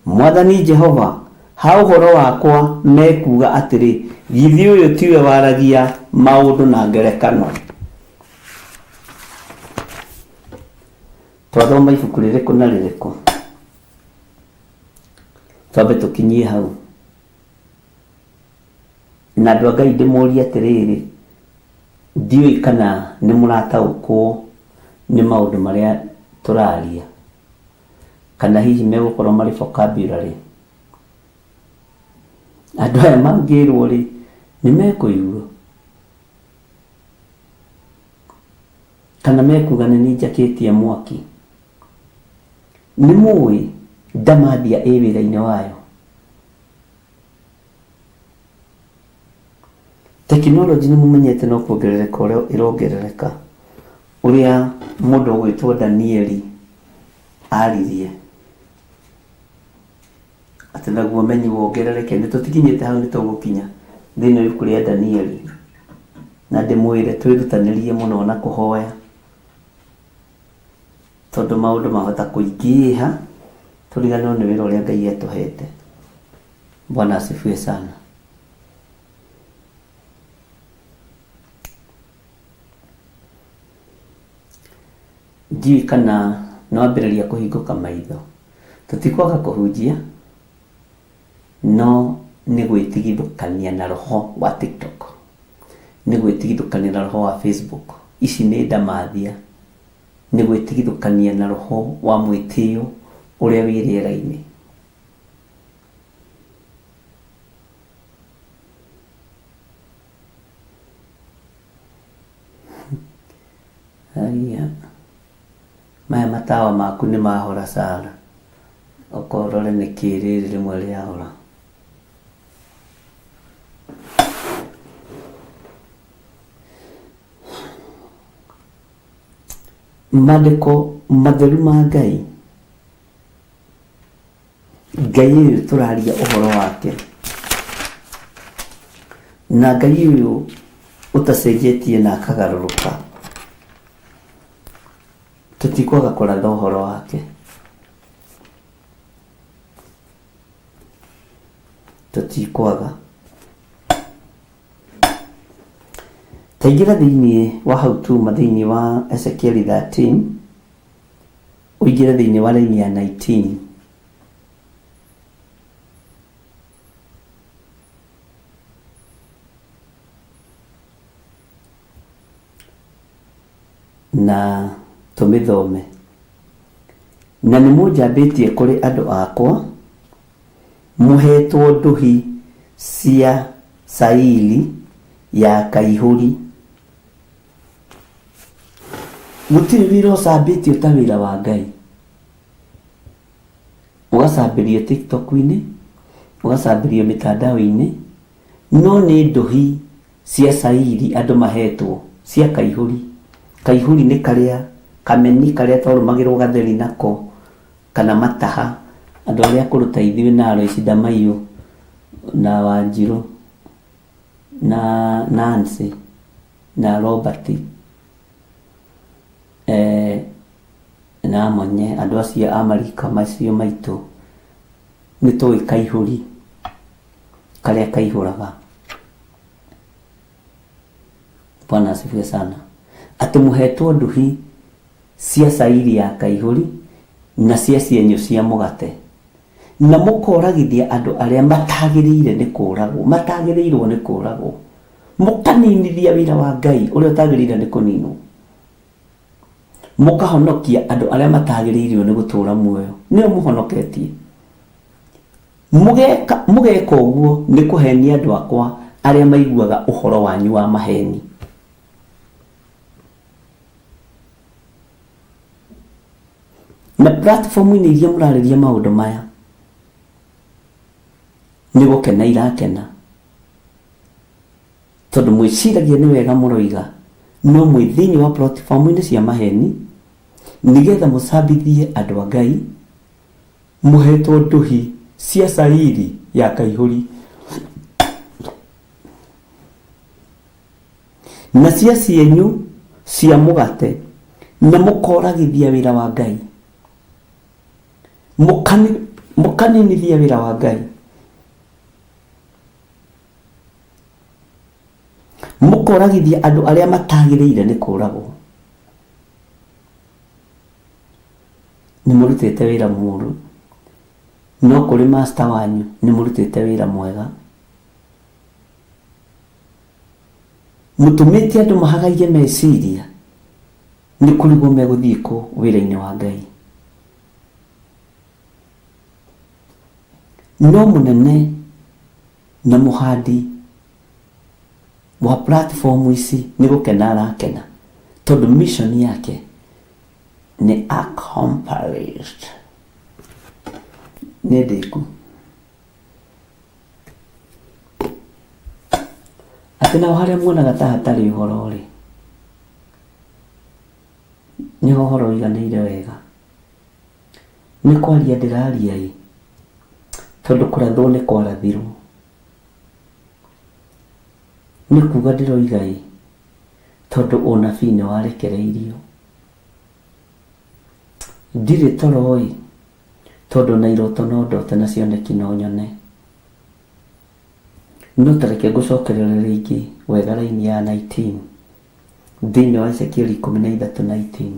Mwathani Jehova, ha ũhoro wakwa mekuuga atĩrĩ, 'Githĩ ũyũ tiwe waragia maũndũ na ngerekano? Twathoma ibuku rĩrĩkũ na rĩrĩkũ? Twambe tũkinyie hau. Na andũ a Ngai ndĩmũrie atĩrĩrĩ, ndiũĩ kana nĩ mũrataũkwo nĩ maũndũ marĩa tũraria, kana hihi megũkorwo marĩ vocabulary. Andũ aya mangĩrwo rĩ, nĩ mekũigua? Kana mekuga nĩ niĩ njakĩtie mwaki? Nĩ mũĩ ndamathia ĩ wĩra-inĩ wayo? Tekinoronjĩ nĩ mũmenyete no kuongerereka ũrĩa ĩrongerereka, ũrĩa mũndũ ũgwĩtwo Danieli aririe, atĩ naguo ũmenyi wongerereke. Nĩ tũtikinyĩte hau nĩ tũgũkinya thĩinĩ wa ibuku rĩa Danieli, na ndĩmwĩre twĩrutanĩrie mũno na kũhoya, tondũ maũndũ mahota kũingĩha tũriganĩrwo nĩ wĩra ũrĩa Ngai atũhete. Bwana asifiwe sana. Ndiũĩ kana nĩwambĩrĩria kũhingũka maitho. Tũtikwaga kũhunjia, no nĩ gwĩtigithũkania na roho wa TikTok, nĩ gwĩtigithũkania na roho wa Facebook. Ici nĩ ndamathia nĩ gwĩtigithũkania na roho wa mwĩtĩo ũrĩa wĩ rĩera-inĩ. Haiya, maya matawa maku nĩ mahora Sarah, oka ũrore nĩkĩ rĩrĩ rĩmwe rĩahora. Mandĩko matheru ma Ngai, Ngai ũyũ tũraria ũhoro wake, na Ngai ũyũ ũtacenjetie na akagarũrũka, tũtikwaga kũratha ũhoro wake. Tũtikwaga. Taingĩra thĩinĩ wa hau tuma thĩinĩ wa Ezekieli 13, ũingĩre thĩinĩ wa raini ya 19. Na tũmĩthome. Na nĩ mũnjambĩtie kũrĩ andũ akwa, mũheetwo ndũhi cia cairi ya kaihũri. Gũtirĩ wĩra ũcambĩtio ta wĩra wa Ngai. Ũgacambĩrio TikTok-inĩ, ũgacambĩrio mĩtandao-inĩ, no nĩ ndũhi cia cairi andũ mahetwo cia kaihũri. Kaihũri nĩ karĩa kameni karĩa twarũmagĩrwo gatheri nako kana mataha, andũ arĩa akũrũ ta ithuĩ na Alois Ndamaiyũ na Wanjirũ na Nancy na Robert na Amonye, andũ acio a marika macio maitũ nĩ tũĩ kaihũri karĩa kaihũraga. Bwana asifiwe sana. Atĩ mũhetwo nduhi cia cairi ya kaihũri na cia cienyũ cia mũgate, na mũkoragithia andũ arĩa matagĩrĩire nĩ kũragwo, matagĩrĩirwo nĩ kũragwo, mũkaninithia wĩra wa Ngai ũrĩa ũtagĩrĩire nĩ kũninwo, mũkahonokia andũ arĩa matagĩrĩirwo nĩ gũtũra muoyo, nĩo mũhonoketie. Mũgeka mũgeka ũguo nĩ kũhenia andũ akwa arĩa maiguaga ũhoro wanyu wa maheni. Na platform-inĩ iria mũrarĩria maũndũ maya nĩ gũkena irakena tondũ mwĩciragia nĩ wega mũroiga no mwĩ thĩinĩ wa platform-inĩ cia maheni nĩgetha mũcambithie andũ a Ngai mũhetwo ndũhi cia cairi ya kaihũri na cia cienyũ cia mũgate na mũkoragithia wĩra wa Ngai, mũkaninithia wĩra wa Ngai, mũkoragithia andũ arĩa matagĩrĩire nĩ kũragwo. Nĩ mũrutĩte wĩra mũru, no kũrĩ master wanyu nĩ mũrutĩte wĩra mwega. Mũtũmĩte andũ mahagaige meciria nĩ kũrigwo megũthiĩ kũ wĩra-inĩ wa Ngai. No mũnene na mũhandi wa platform ici nĩ gũkena arakena tondũ mission yake nĩ accomplished. Nĩ ndĩku. Atĩ nao harĩa muonaga ta hatarĩ ũhoro-rĩ, nĩho ũhoro ũiganĩire wega. Nĩ kwaria ndĩraria-ĩ, tondũ kũrathwo nĩ kwarathirwo. Nĩ kuga ndĩroiga-ĩ, tondũ ũnabii nĩ warekereirio. Ndirĩ toro-ĩ, tondũ ona iroto no ndote na cioneki no nyone. No ta reke ngũcokerere rĩngĩ wega raini ya 19 thĩinĩ wa Ezekieli 13:19.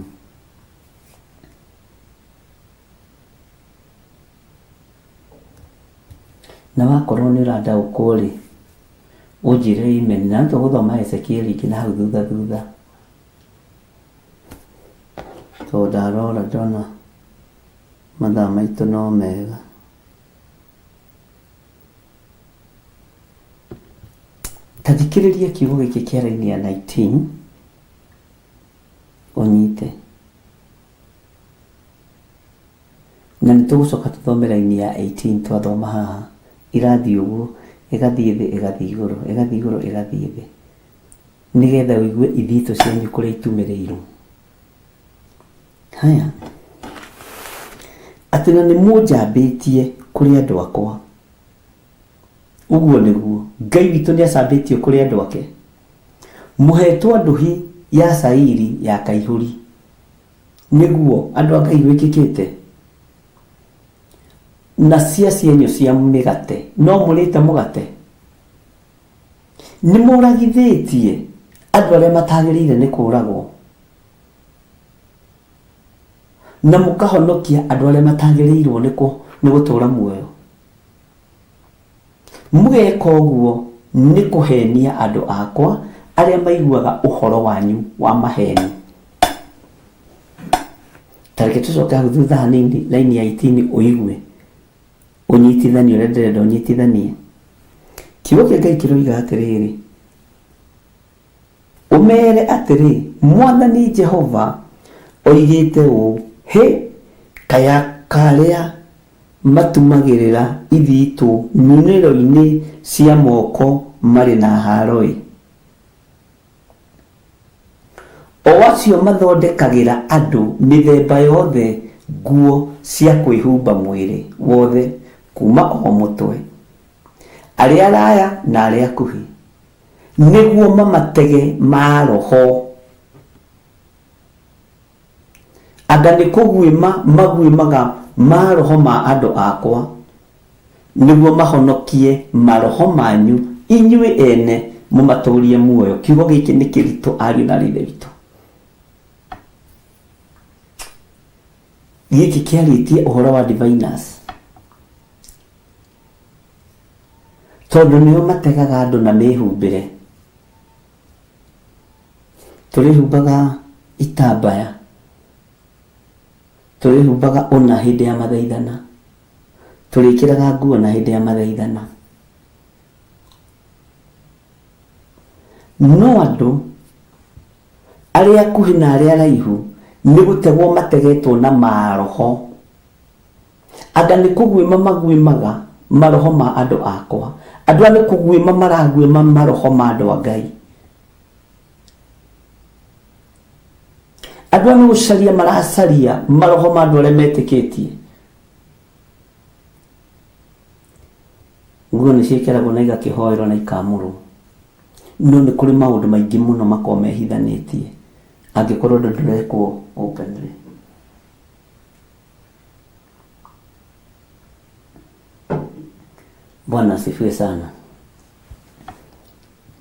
Na wakorwo nĩ ũrandaũkwo rĩ, ũnjĩre amen. Na nĩ tũgũthoma Ezekieli ĩngĩ na hau thutha thutha. Tondũ ndarora ndona mathaa maitũ no mega. Ta thikĩrĩria kiugo gĩkĩ kĩa raini ya 19 ũnyite. Na nĩ tũgũcoka tũthome raini ya 18 twathoma haha. Irathiĩ ũguo, ĩgathiĩ thĩ ĩgathiĩ igũrũ, ĩgathiĩ igũrũ ĩgathiĩ thĩ. Nĩgetha ũigue ithitũ cianyu kũrĩa itumĩrĩirwo. Haya. Atĩ na nĩ mũnjambĩtie kũrĩ andũ akwa. Ũguo nĩguo. Ngai witũ nĩ acambĩtio kũrĩ andũ ake. Mũhetwo ndũhi ya cairi ya kaihũri. Nĩguo andũ a Ngai gwĩkĩkĩte. Na cia cienyũ cia mĩgate. No mũrĩte mũgate. Nĩ mũragithĩtie andũ arĩa matagĩrĩire nĩ kũragwo. Na mũkahonokia andũ arĩa matagĩrĩirwo nĩ gũtũra muoyo. Mũgeka ũguo nĩ kũhenia andũ akwa arĩa maiguaga ũhoro wanyu wa maheni. Ta reke tũcoke hau thutha hanini laini ya 18 ũigue ũnyitithanie ũrĩa ndĩrenda ũnyitithanie. Kiugo kĩa Ngai kĩroiga atĩrĩrĩ, ũmeere atĩrĩ, 'Mwathani Jehova oigĩte ũũ, Hĩ, kaĩ karĩa matumagĩrĩra ithitũ nyunĩro-inĩ cia moko marĩ na haaro-ĩ! O acio mathondekagĩra andũ mĩthemba yothe nguo cia kwĩhumba mwĩrĩ wothe kuuma o mũtwe, arĩa araya na arĩa akuhĩ, nĩguo mamatege maroho. Anga nĩ kũguĩma maguĩmaga maroho ma andũ akwa, nĩguo mahonokie maroho manyu inyuĩ ene mũmatũũrie muoyo. Kiugo gĩkĩ nĩ kĩritũ ariũ na aarĩ a Ithe witũ. Gĩkĩ kĩarĩtie ũhoro wa diviners tondũ nĩo mategaga andũ na mĩhumbĩre. Tũrĩhumbaga itambaya, tũrĩhumbaga ũna hĩndĩ ya mathaithana, tũrĩkĩraga nguo na hĩndĩ ya mathaithana. No andũ arĩa akuhĩ na arĩa araihu nĩ gũtegwo mategetwo na maroho. Anga nĩ kũguĩma maguĩmaga maroho ma andũ akwa. Andũ aya nĩ kũguĩma maraguĩma maroho ma andũ a Ngai. Andũ aya nĩ gũcaria maracaria maroho ma andũ arĩa metĩkĩtie. Nguo nĩ ciĩkĩragwo na igakĩhoerwo na ikamũrwo. No nĩ kũrĩ maũndũ maingĩ mũno makoragwo mehithanĩtie angĩkorwo ũndũ ndũrekwo openly. Bwana asifiwe sana.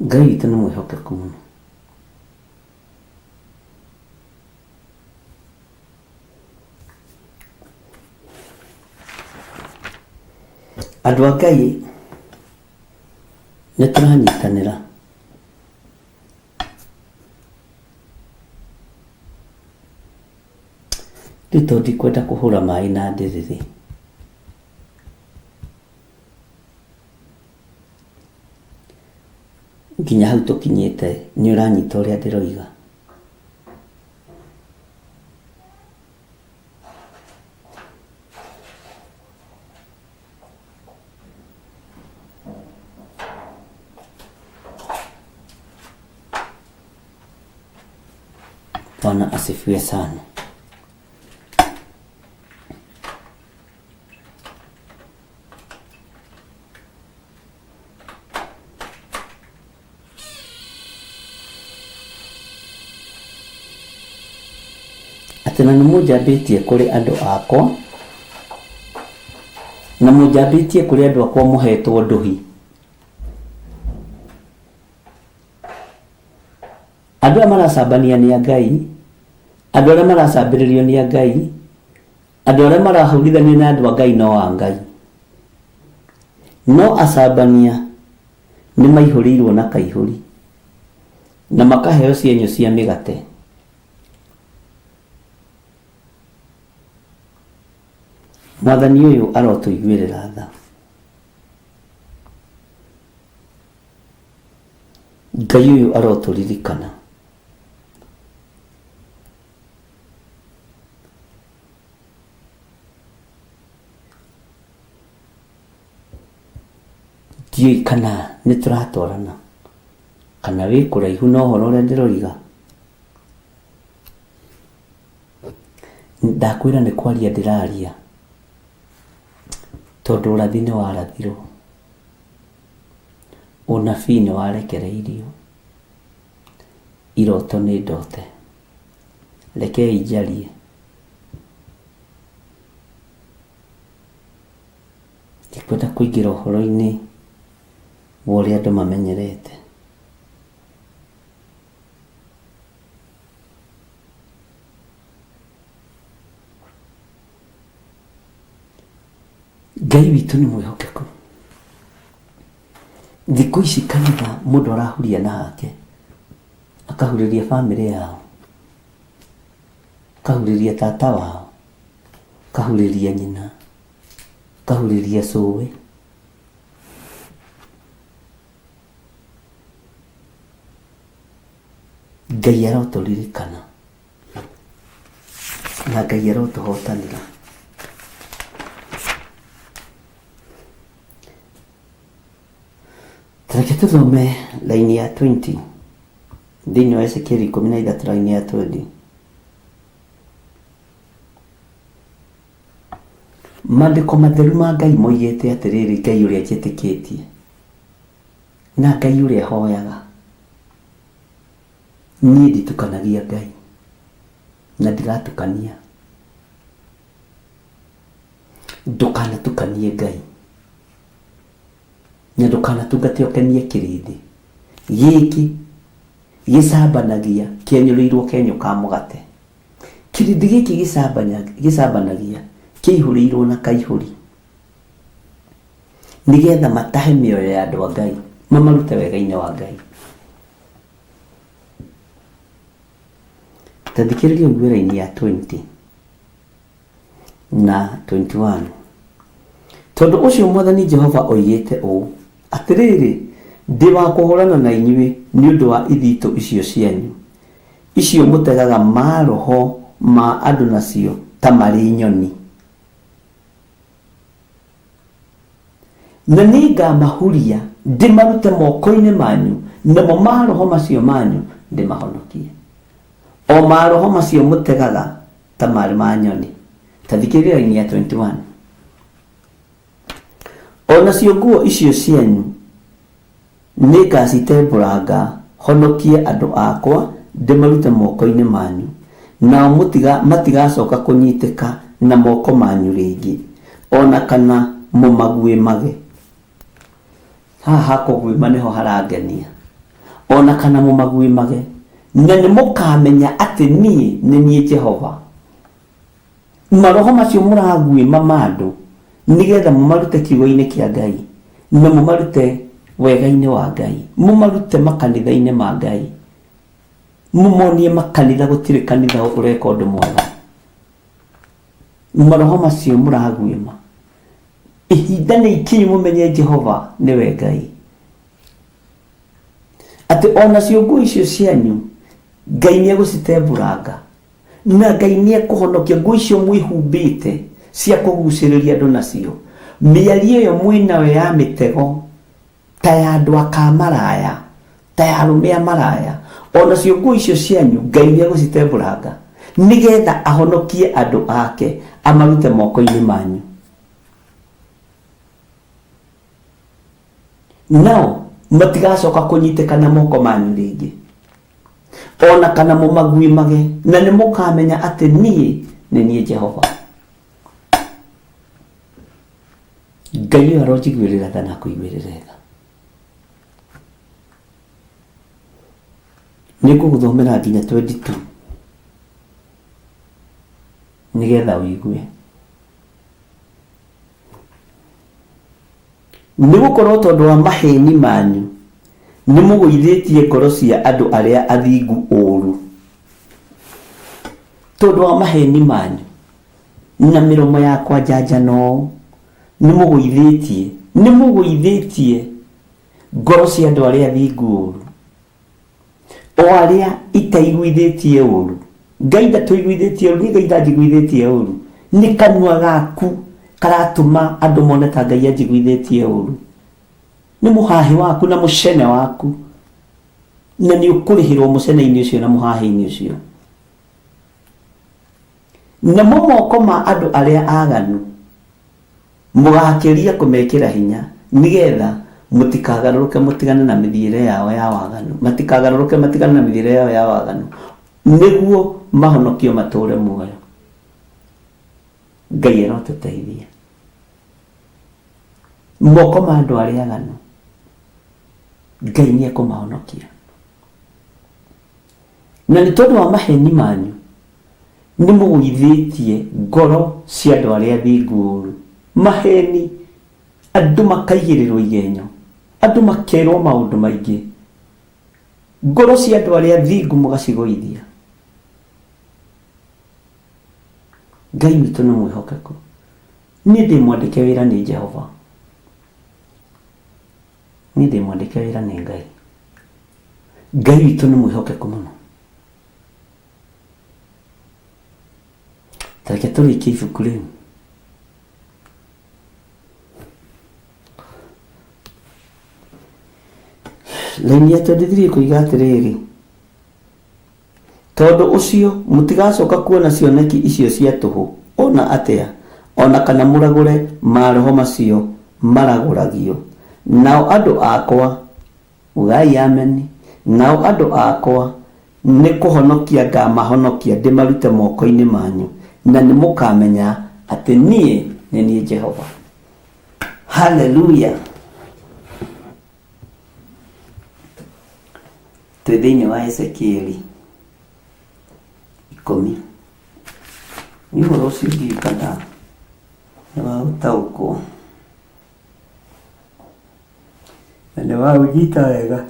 Ngai witũ nĩ mwĩhokeku mũno. Andũ a Ngai nĩ tũranyitanĩra. Rĩu tondũ ndikwenda kũhũra maĩ na ndĩrĩrĩ. Nginya hau tũkinyĩte nĩ ũranyita ũrĩa ndĩroiga? Bwana asifiwe sana. Atĩ na nĩmũnjambĩtie kũrĩ andũ akwa, na mũnjambĩtie kũrĩ andũ akwa mũhetwo ndũhi. Andũ aya maracambania nĩ a Ngai, andũ arĩa maracambĩrĩrio nĩ a Ngai, andũ arĩa marahũrithanio nĩ andũ a Ngai no a Ngai. No acambania nĩ maihũrĩirwo na kaihũri na makaheo cienyũ cia mĩgate. Mwathani ũyũ arotũiguĩrĩra tha. Ngai ũyũ arotũririkana. Ndiũĩ kana nĩ tũratwarana kana wĩ kũraihu na ũhoro ũrĩa ndĩroiga. Ndakwĩra nĩ kwaria ndĩraria tondũ ũrathi nĩ warathirwo, ũnabii nĩ warekereirio, iroto nĩ ndote. Rekei njarie. Ndikwenda kũingĩra ũhoro-inĩ wa ũrĩa andũ mamenyerete. Ngai witũ nĩ mwĩhokeku. Thikũ ici kanitha mũndũ arahuria na hake, akahurĩria bamĩrĩ yao, akahurĩria tata wao, akahurĩria nyina, akahurĩria cũwe. Ngai arotũririkana na Ngai arotũhotanĩra. Reke tũthome raini ya 20 thĩinĩ wa Ezekieli 13 raini ya 20. Maandĩko matheru ma Ngai moigĩte atĩrĩrĩ, Ngai ũrĩa njĩtĩkĩtie na Ngai ũrĩa hoyaga, niĩ nditukanagia Ngai na ndiratukania. Ndũkanatukanie Ngai na ndũkanatungate ũkenie kĩrĩndĩ gĩkĩ gĩcambanagia kĩenyũrĩirwo kenyũ ka mũgate. Kĩrĩndĩ gĩkĩ gĩcambanagia kĩihũrĩirwo na kaihũri nĩgetha matahe mĩoyo ya andũ a Ngai mamarute wega-inĩ wa Ngai. Ta thikĩrĩria ũigue raini ya 20 na 21. Tondũ ũcio Mwathani Jehova oigĩte ũũ, Atĩrĩrĩ, ndĩ wa kũhũrana na inyuĩ nĩ ũndũ wa ithitũ icio cianyu, icio mũtegaga maroho ma andũ nacio ta marĩ nyoni. Na nĩngamahuria ndĩmarute moko-inĩ manyu, namo maroho macio manyu ndĩmahonokie, o maroho macio mũtegaga ta marĩ ma nyoni. Ta thikĩrĩria raini ya 21. O nacio nguo icio cianyu nĩngacitembũranga, honokie andũ akwa ndĩmarute moko-inĩ manyu, nao matigacooka kũnyiitĩka na moko manyu rĩngĩ, o na kana mũmaguĩmage. Haha ha kũguĩma nĩho harangenia. O na kana mũmaguĩmage, na nĩmũkamenya atĩ niĩ nĩ niĩ Jehova. Maroho macio mũraguĩma ma andũ nĩgetha mũmarute kiugo-inĩ kĩa Ngai na mũmarute wega-inĩ wa Ngai, mũmarute makanitha-inĩ ma Ngai, mũmonie makanitha gũtirĩ kanitha ũreka ũndũ mwega. Maroho macio mũraguĩma, ihinda nĩ ikinyu mũmenye Jehova nĩwe Ngai, atĩ onacio nguo icio cianyu Ngai nĩ egũcitembũranga na Ngai nĩ ekũhonokia nguo icio mwĩhumbĩte cia kũgucĩrĩria andũ nacio, mĩario ĩyo mwĩnayo ya mĩtego ta ya andũ akamaraya, ta ya arũme a maraya, o nacio nguo icio cianyu Ngai nĩ egũcitembũranga nĩgetha ahonokie andũ ake amarute moko-inĩ manyu. Nao matigacoka kũnyitĩka na moko manyu rĩngĩ, o na kana mũmaguĩmage, na nĩ mũkamenya atĩ niĩ nĩ niĩ Jehova. Ngai ũyũ aronjiguĩrĩra tha na akũiguĩrĩre tha. Nĩ ngũgũthomera nginya 22 nĩgetha ũigue. Nĩ gũkorũo tondũ wa maheeni manyu nĩ mũgũithĩtie ngoro cia andũ arĩa athingu ũũru. Tondũ wa maheeni manyu. Na mĩromo yakwa njanjana ũũ, nĩmũgũithĩtie, nĩmũgũithĩtie ngoro cia andũ arĩa athingu ũũru, o arĩa itaiguithĩtie ũũru. Ngai ndatũiguithĩtie ũũru, niĩ Ngai ndanjiguithĩtie ũũru. Nĩ kanua gaku karatũma andũ mone ta Ngai anjiguithĩtie ũũru. Nĩ mũhahĩ waku na mũcene waku, na nĩ ũkũrĩhĩrwo mũcene-inĩ ũcio na mũhahĩ-inĩ ũcio. Namo moko ma andũ arĩa aganu mũgakĩria kũmekĩra hinya, nĩgetha mũtikagarũrũke mũtigane na mĩthiĩre yao ya waganu, matikagarũrũke matigane na mĩthiĩre yao ya waganu, nĩguo mahonokio matũũre muoyo. Ngai arotũteithia. Moko ma andũ arĩa aganu, Ngai nĩ ekũmahonokia. Na nĩ tondũ wa maheni manyu, nĩ mũgũithĩtie ngoro cia andũ arĩa athingu ũũru. Maheni, andũ makaigĩrĩrwo igenyo, andũ makerwo maũndũ maingĩ. Ngoro cia andũ arĩa athingu mũgacigũithia. Ngai witũ nĩ mwĩhokeku. Niĩ ndĩ mwandĩke wĩra nĩ Jehova. Niĩ ndĩ mwandĩke wĩra nĩ Ngai. Ngai witũ nĩ mwĩhokeku mũno. Ta reke tũrĩkie ibuku rĩu. Raini ya 23 ĩkoiga atĩrĩrĩ, Tondũ ũcio mũtigacoka kuona cioneki icio cia tũhũ o na atĩa, o na kana mũragũre maroho macio maragũragio. Nao andũ akwa, ugai Ameni, nao andũ akwa nĩ kũhonokia ngamahonokia ndĩmarute moko-inĩ manyu, na nĩmũkamenya atĩ niĩ nĩ niĩ Jehova. Haleluya! Twĩ thĩinĩ wa Ezekieli ikũmi. Nĩ ũhoro ũcio ndiũĩ kana nĩ waũtaũkwo na nĩ waũnyita wega.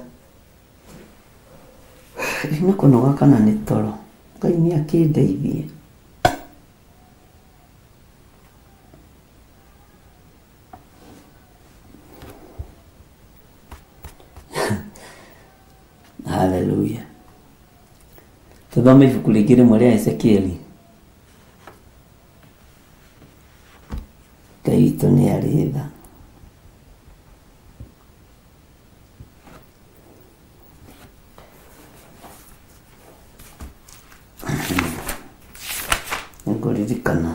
Nĩ kũnoga kana nĩ toro? Ngai nĩ akĩndeithie. Haleluya. Tũthome ibuku rĩngĩ rĩmwe rĩa Ezekieli. Ngai witũ nĩ arĩ tha. Nĩngũririkana.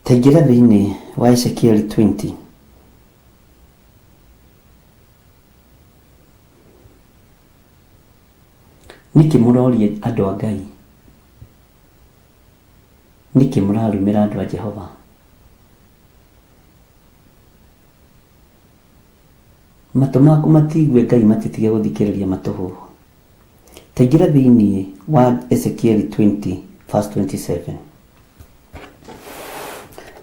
Taingĩra thĩinĩ wa Ezekieli 20. Nĩkĩ mũroria andũ a Ngai? Nĩkĩ mũrarumĩra andũ a Jehova? Matũ maku matiigue Ngai matitige gũthikĩrĩria matũhũhũ. Ta ingĩra thĩinĩ wa Ezekieli 20 verse 27.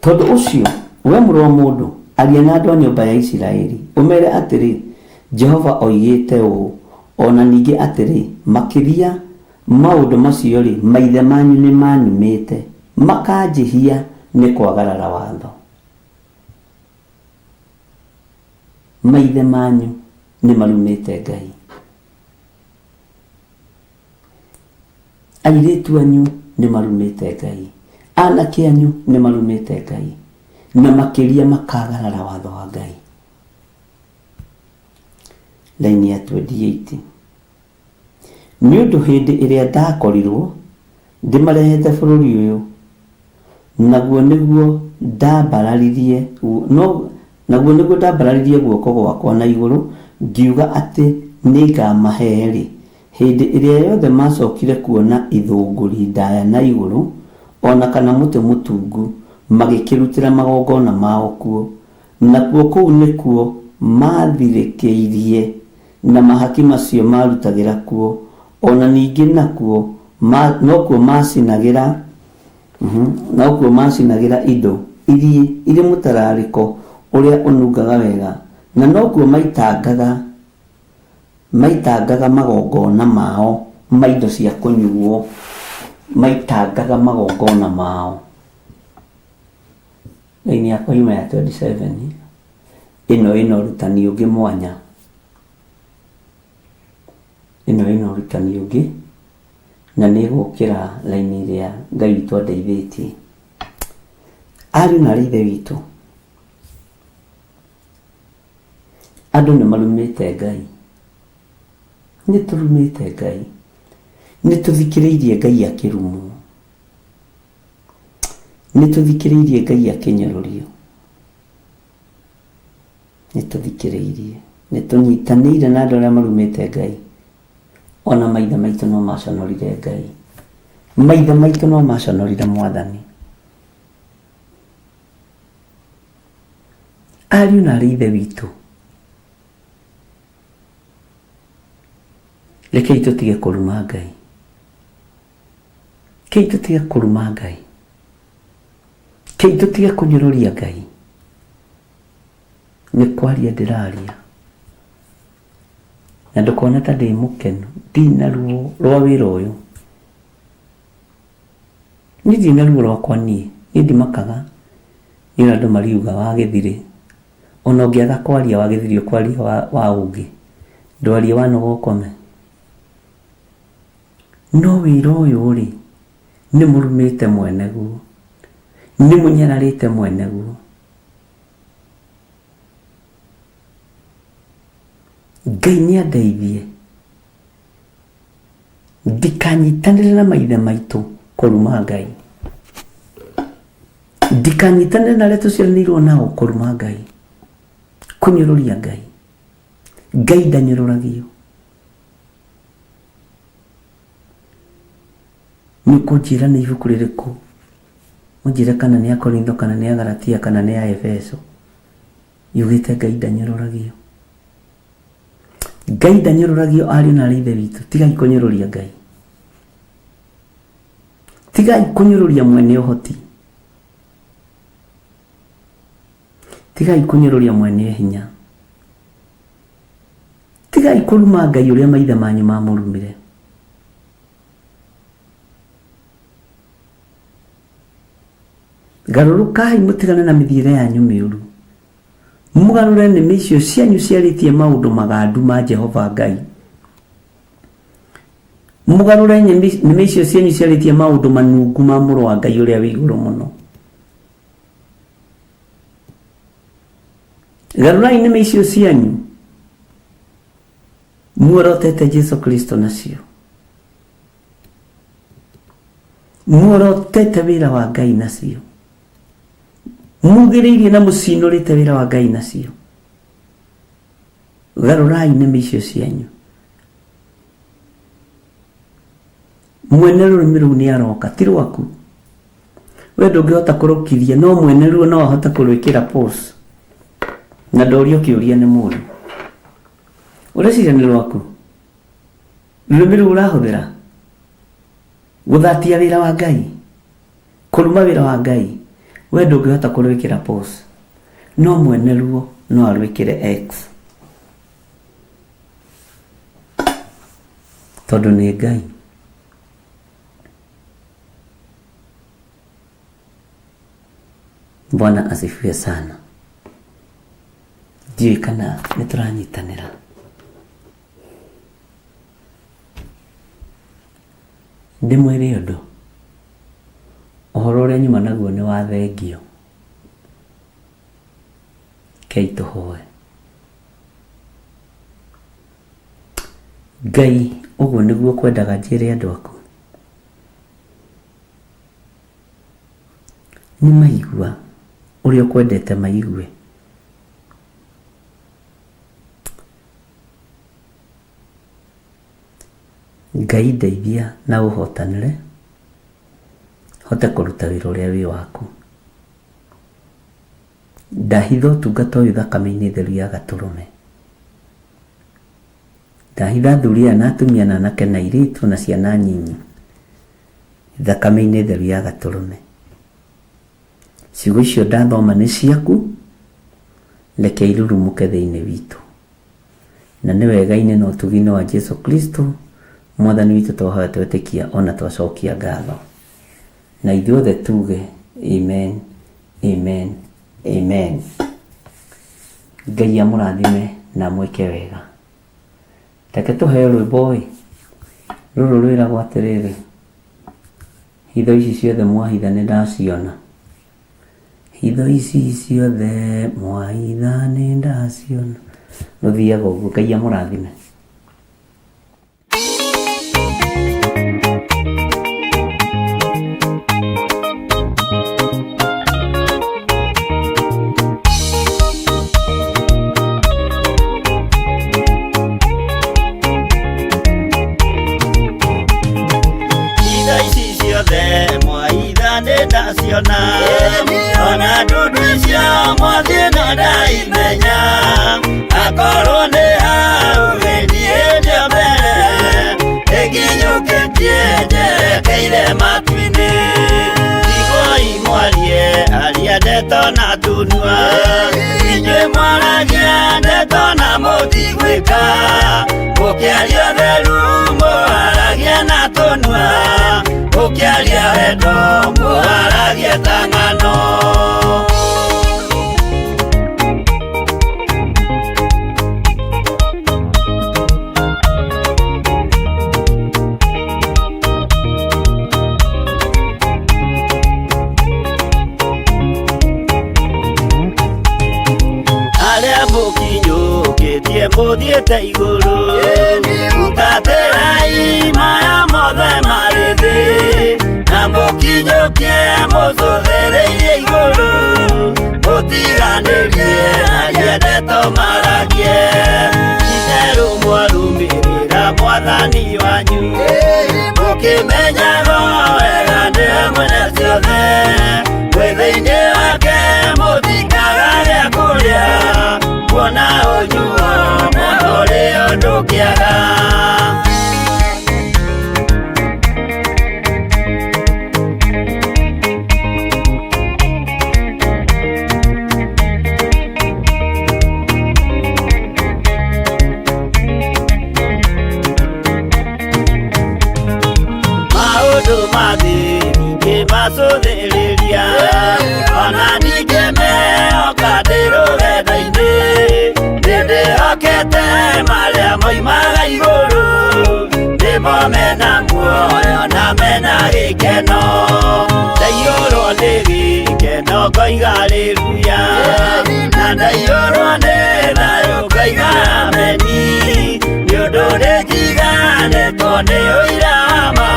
Tondũ ũcio, wee mũrũ wa mũndũ, aria na andũ a nyũmba ya Isiraeli, ũmere atĩrĩ, Jehova oigĩte ũũ, o na ningĩ atĩrĩ, Makĩria maũndũ macio-rĩ, maithe manyu nĩmanumĩte, makanjĩhia nĩ kwagarara watho. Maithe manyu nĩmarumĩte Ngai. Airĩtu anyu nĩ marumĩte Ngai, anake anyu nĩ marumĩte Ngai, na makĩria makagarara watho wa Ngai. Raini ya 28. Nĩ ũndũ hĩndĩ ĩrĩa ndakorirwo ndĩmarehete bũrũri ũyũ, naguo nĩguo ndambararirie no naguo nĩguo ndambararirie guoko gwakwa na igũrũ ngiuga atĩ nĩngamahe-rĩ, hĩndĩ ĩrĩa yothe maacokire kuona ithũngũri ndaya na igũrũ, o na kana mũtĩ mũtungu, magĩkĩrutĩra magongona mao kuo, nakuo kũu nĩkuo maathirĩkĩirie. Na mahaki macio maarutagĩra kuo, o na ningĩ nakuo nokuo maacinagĩra nokuo maacinagĩra indo irĩ mũtararĩko ũrĩa ũnungaga wega, na nokuo maitangaga maitangaga magongona mao ma indo cia kũnyuo, maitangaga magongona mao. Raini yakwa yuma ya 27 ĩno ĩna ũrutani ũngĩ mwanya, ĩno ĩna ũrutani ũngĩ na nĩ ĩgũkĩra raini ĩrĩa Ngai witũ andeithĩtie. Ariũ na aarĩ a Ithe witũ, andũ nĩ marumĩte Ngai, nĩ tũrumĩte Ngai, nĩ tũthikĩrĩirie Ngai akĩrumwo, nĩ tũthikĩrĩirie Ngai akĩnyũrũrio, nĩ tũthikĩrĩirie, nĩ tũnyitanĩire na andũ arĩa marumĩte Ngai, ona maithe maitũ no maconorire Ngai, maithe maitũ no maconorire Mwathani. Ariũ na aarĩ a Ithe witũ, rekei tũtige kũruma Ngai, rekei tũtige kũruma Ngai, rekei tũtige kũnyũrũria Ngai. Nĩ kwaria ndĩraria na ndũkone ta ndĩ mũkenu, ndina ruo rwa wĩra ũyũ. Niĩ ndirĩ na ruo rwakwa niĩ, niĩ ndimakaga nĩ ũrĩa andũ mariuga wa gĩthirĩ. Ona ũngĩaga kwaria wa gĩthirĩ ũkwaria wa ũngĩ, ndwarie wanoga ũkome. No wĩra ũyũ rĩ, nĩ mũrumĩte mwene guo, nĩ mũnyararĩte mwene guo. Ngai nĩ andeithie ndikanyitanĩre na maithe maitũ kũruma Ngai, ndikanyitanĩre na arĩa tũciaranĩirwo nao kũruma Ngai, kũnyũrũria Ngai. Ngai ndanyũrũragio. Nĩ ũkũnjĩra nĩ ibuku rĩrĩkũ? Ũnjĩre kana nĩ Akorintho kana nĩ Agalatia kana nĩ Aefeso yugĩte Ngai ndanyũrũragio. Ngai ndanyũrũragio ariũ na aarĩ a Ithe witũ, tigai kũnyũrũria Ngai. Tigai kũnyũrũria mwene ũhoti. Tigai kũnyũrũria mwene hinya. Tigai kũruma Ngai ũrĩa maithe manyu mamũrumire. Garũrũkai mũtigane na mĩthiĩre yanyu mĩũru, mũgarũre nĩmĩ icio cianyu ciarĩtie maũndũ magandu ma Jehova Ngai. Mũgarũre nĩmĩ icio cianyu ciarĩtie maũndũ manungu ma Mũrũ wa Ngai ũrĩa wĩ igũrũ mũno. Garũrai nĩmĩ icio cianyu muorotete Jesu Kristo nacio. Muorotete wĩra wa Ngai nacio. Mugĩrĩirie na mũcinũrĩte wĩra wa Ngai nacio. Garũrai nĩmĩ icio cianyu. Mwene rũrĩmĩ rũu nĩ aroka, ti rwaku. We ndũngĩhota kũrũkiria, no mwene ruo no ahote kũrwĩkĩra pause. Na ndorio kĩũria nĩ mũndũ. Ũreciria nĩ rwaku? Rũrĩmĩ rũu ũrahũthĩra gũthatia wĩra wa Ngai, kũruma wĩra wa Ngai, we ndũngĩhota kũrwĩkĩra pause. No mwene ruo no arwĩkĩre X. Tondũ nĩ Ngai. Bwana asifiwe sana. Ndiũĩ kana nĩ tũranyitanĩra. Ndĩmwĩre ũndũ, ũhoro ũrĩa nyuma naguo nĩ wa thengio. Rekei tũhoe. Ngai, ũguo nĩguo ũkwendaga njĩre andũ aku? Nĩ maigua ũrĩa ũkwendete maigue. Ngai ndeithia na ũhotanĩre, hote kũruta wĩra ũrĩa wĩ waku. Ndahitha ũtungata ũyũ thakame-inĩ theru ya Gatũrũme. Ndahitha athuri aya na atumia na anake na airĩtu na ciana nyinyi thakame-inĩ theru ya Gatũrũme. Ciugo icio ndathoma nĩ ciaku, reke irurumũke thĩinĩ witũ. Na nĩ wega-inĩ na ũtugi-inĩ wa Jesu Kristo Mwathani witũ twahoya twetĩkia ona twacokia ngatho. Na ithuothe tuge amen, amen, amen. Ngai amũrathime na amwĩke wega. Reke tũheo rwĩmbo ĩ, rũrũ rwĩragwo atĩrĩrĩ, hitho ici ciothe mwahitha nĩ ndaciona. Hitho ici ciothe mwahitha nĩ ndaciona. Rũthiaga ũguo. Ngai amũrathime. Hitho ici ciothe mwaitha nĩ ndaciona, ona ndundu icio mwathiĩ no ndaimenya. Akorwo nĩ hau gĩthiĩ ndio mbere, ĩkinyũkĩtie njerekeire matu-inĩ. Tigoi mwarie aria ndeto na tunua, inyuĩ mwaragia ndeto na mũtigwĩka. Mũkĩaria ũtheru mũharagia na tũnua, mũkĩaria wendo mũharagia ta ng'ano. Arĩa mũkinyũkĩtie mũthiĩte igũrũ, hutatĩrai maya mothe marĩ thĩ, na mũkinyũkie mũcũthĩrĩirie igũrũ, mũtiganĩrie aria ndeto maragie. Itherũ mwarũmĩrĩra Mwathani wanyu, mũkĩmenyaga wega nĩwe mwene ciothe, mwĩ thĩinĩ wake mũtikaga gĩa kũrĩa, kuona ũnyuo mũno ũrĩ ũndũ kĩaga. Maũndũ ma thĩ ningĩ macũthĩrĩria, ona ningĩ mehoka ndĩ rũgendo-inĩ, nĩndĩhokete marĩa moimaga igũrũ, nĩmo mena muoyo na mena gĩkeno. Ndaiyũrwo nĩ gĩkeno ngoiga haleluya, na ndaiyũrwo nĩ thayũ ngoiga ameni, nĩ ũndũ nĩnjiganĩtwo nĩ ũira wa ma,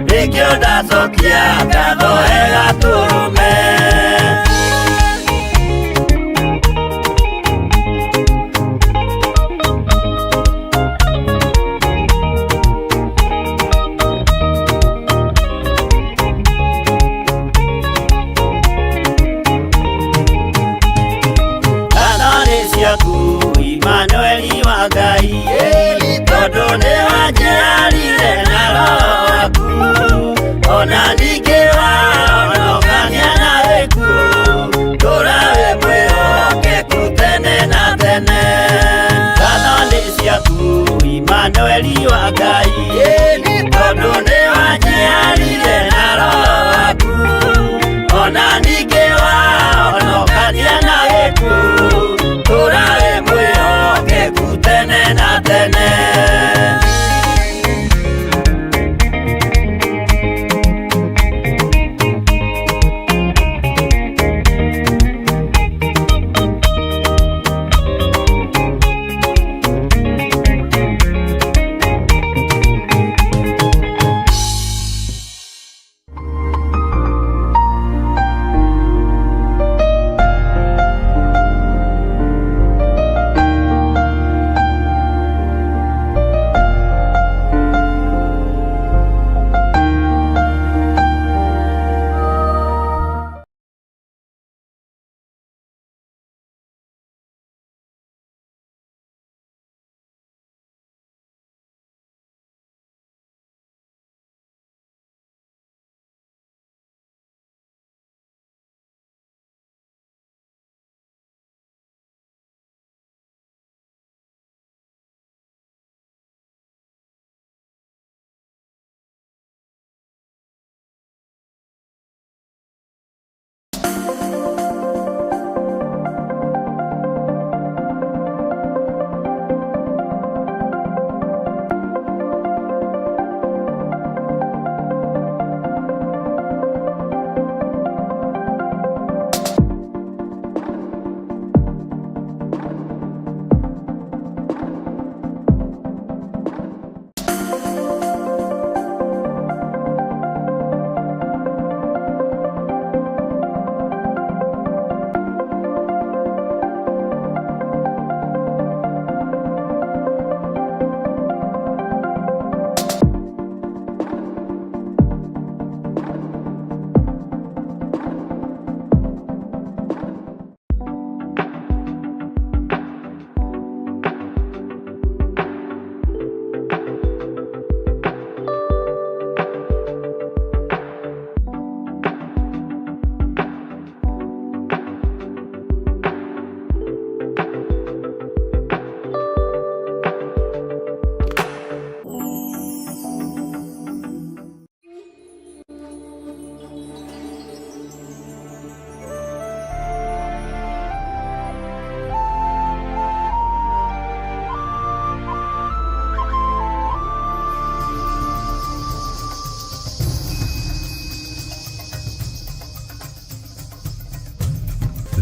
nĩkĩo ndacokia ngatho he Gatũrũme. Ngatho nĩ ciaku Imanueli wa Ngai, tondũ nĩ wanjiarire na Roho waku, ona ningĩ wahonokania na gĩkuũ, tũũra wĩ mwĩhokeku tene na tene. Ngatho nĩ ciaku Imanueli wa Ngai, tondũ nĩ wanjiarire na Roho waku, ona ningĩ wahonokania na gĩkuũ, tũũra wĩ mwĩhokeku tene na tene.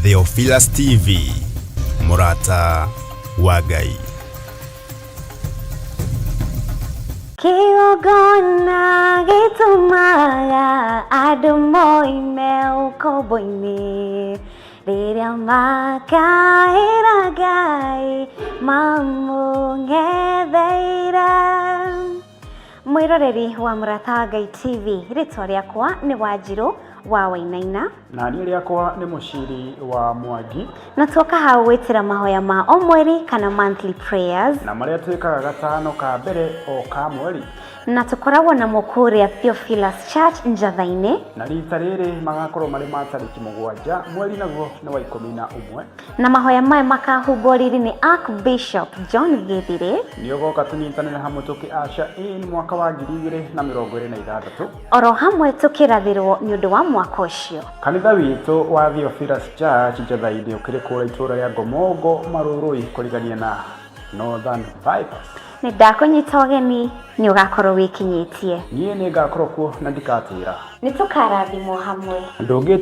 Theophilus TV, mũrata wa Ngai. Kĩgongona gĩtũmaga andũ moime ũkombo-inĩ rĩrĩa makaĩra Ngai mamũng'etheire. Mwĩroreri wa Mũrata wa Ngai TV, rĩtwa rĩakwa nĩ Wanjirũ wa Wainaina. Na niĩ rĩakwa nĩ Mũciri wa Mwangi. Na tuoka hau gwĩtĩra mahoya ma o mweri kana monthly prayers. Na marĩa twĩkaga gatano ka mbere o ka mweri. Na tũkoragwo namo kũrĩa Theophilus Church Njatha-inĩ. Na rita rĩrĩ magakorwo marĩ ma tarĩki 7 mweri naguo nĩ wa 11. Na mahoya maya makahumbwo riri nĩ Archbishop John Githire. Nĩ ũgoka tũnyitanĩre hamwe tũkĩ usher in mwaka wa 2026. Oro hamwe tũkĩrathĩrwo nĩ ũndũ wa mwaka ũcio. Kanitha witũ wa Theophilus Church Njatha-inĩ ũkĩrĩ kũrĩa itũũra rĩa Ngomongo Marũrũi kũrigania na Northern Bypass. Nĩ ndakũnyita ũgeni nĩ ũgakorwo wĩkinyĩtie. Niĩ nĩ ngakorwo kuo na ndikatĩra. Nĩ tũkarathimwo hamwe. Ndũngĩ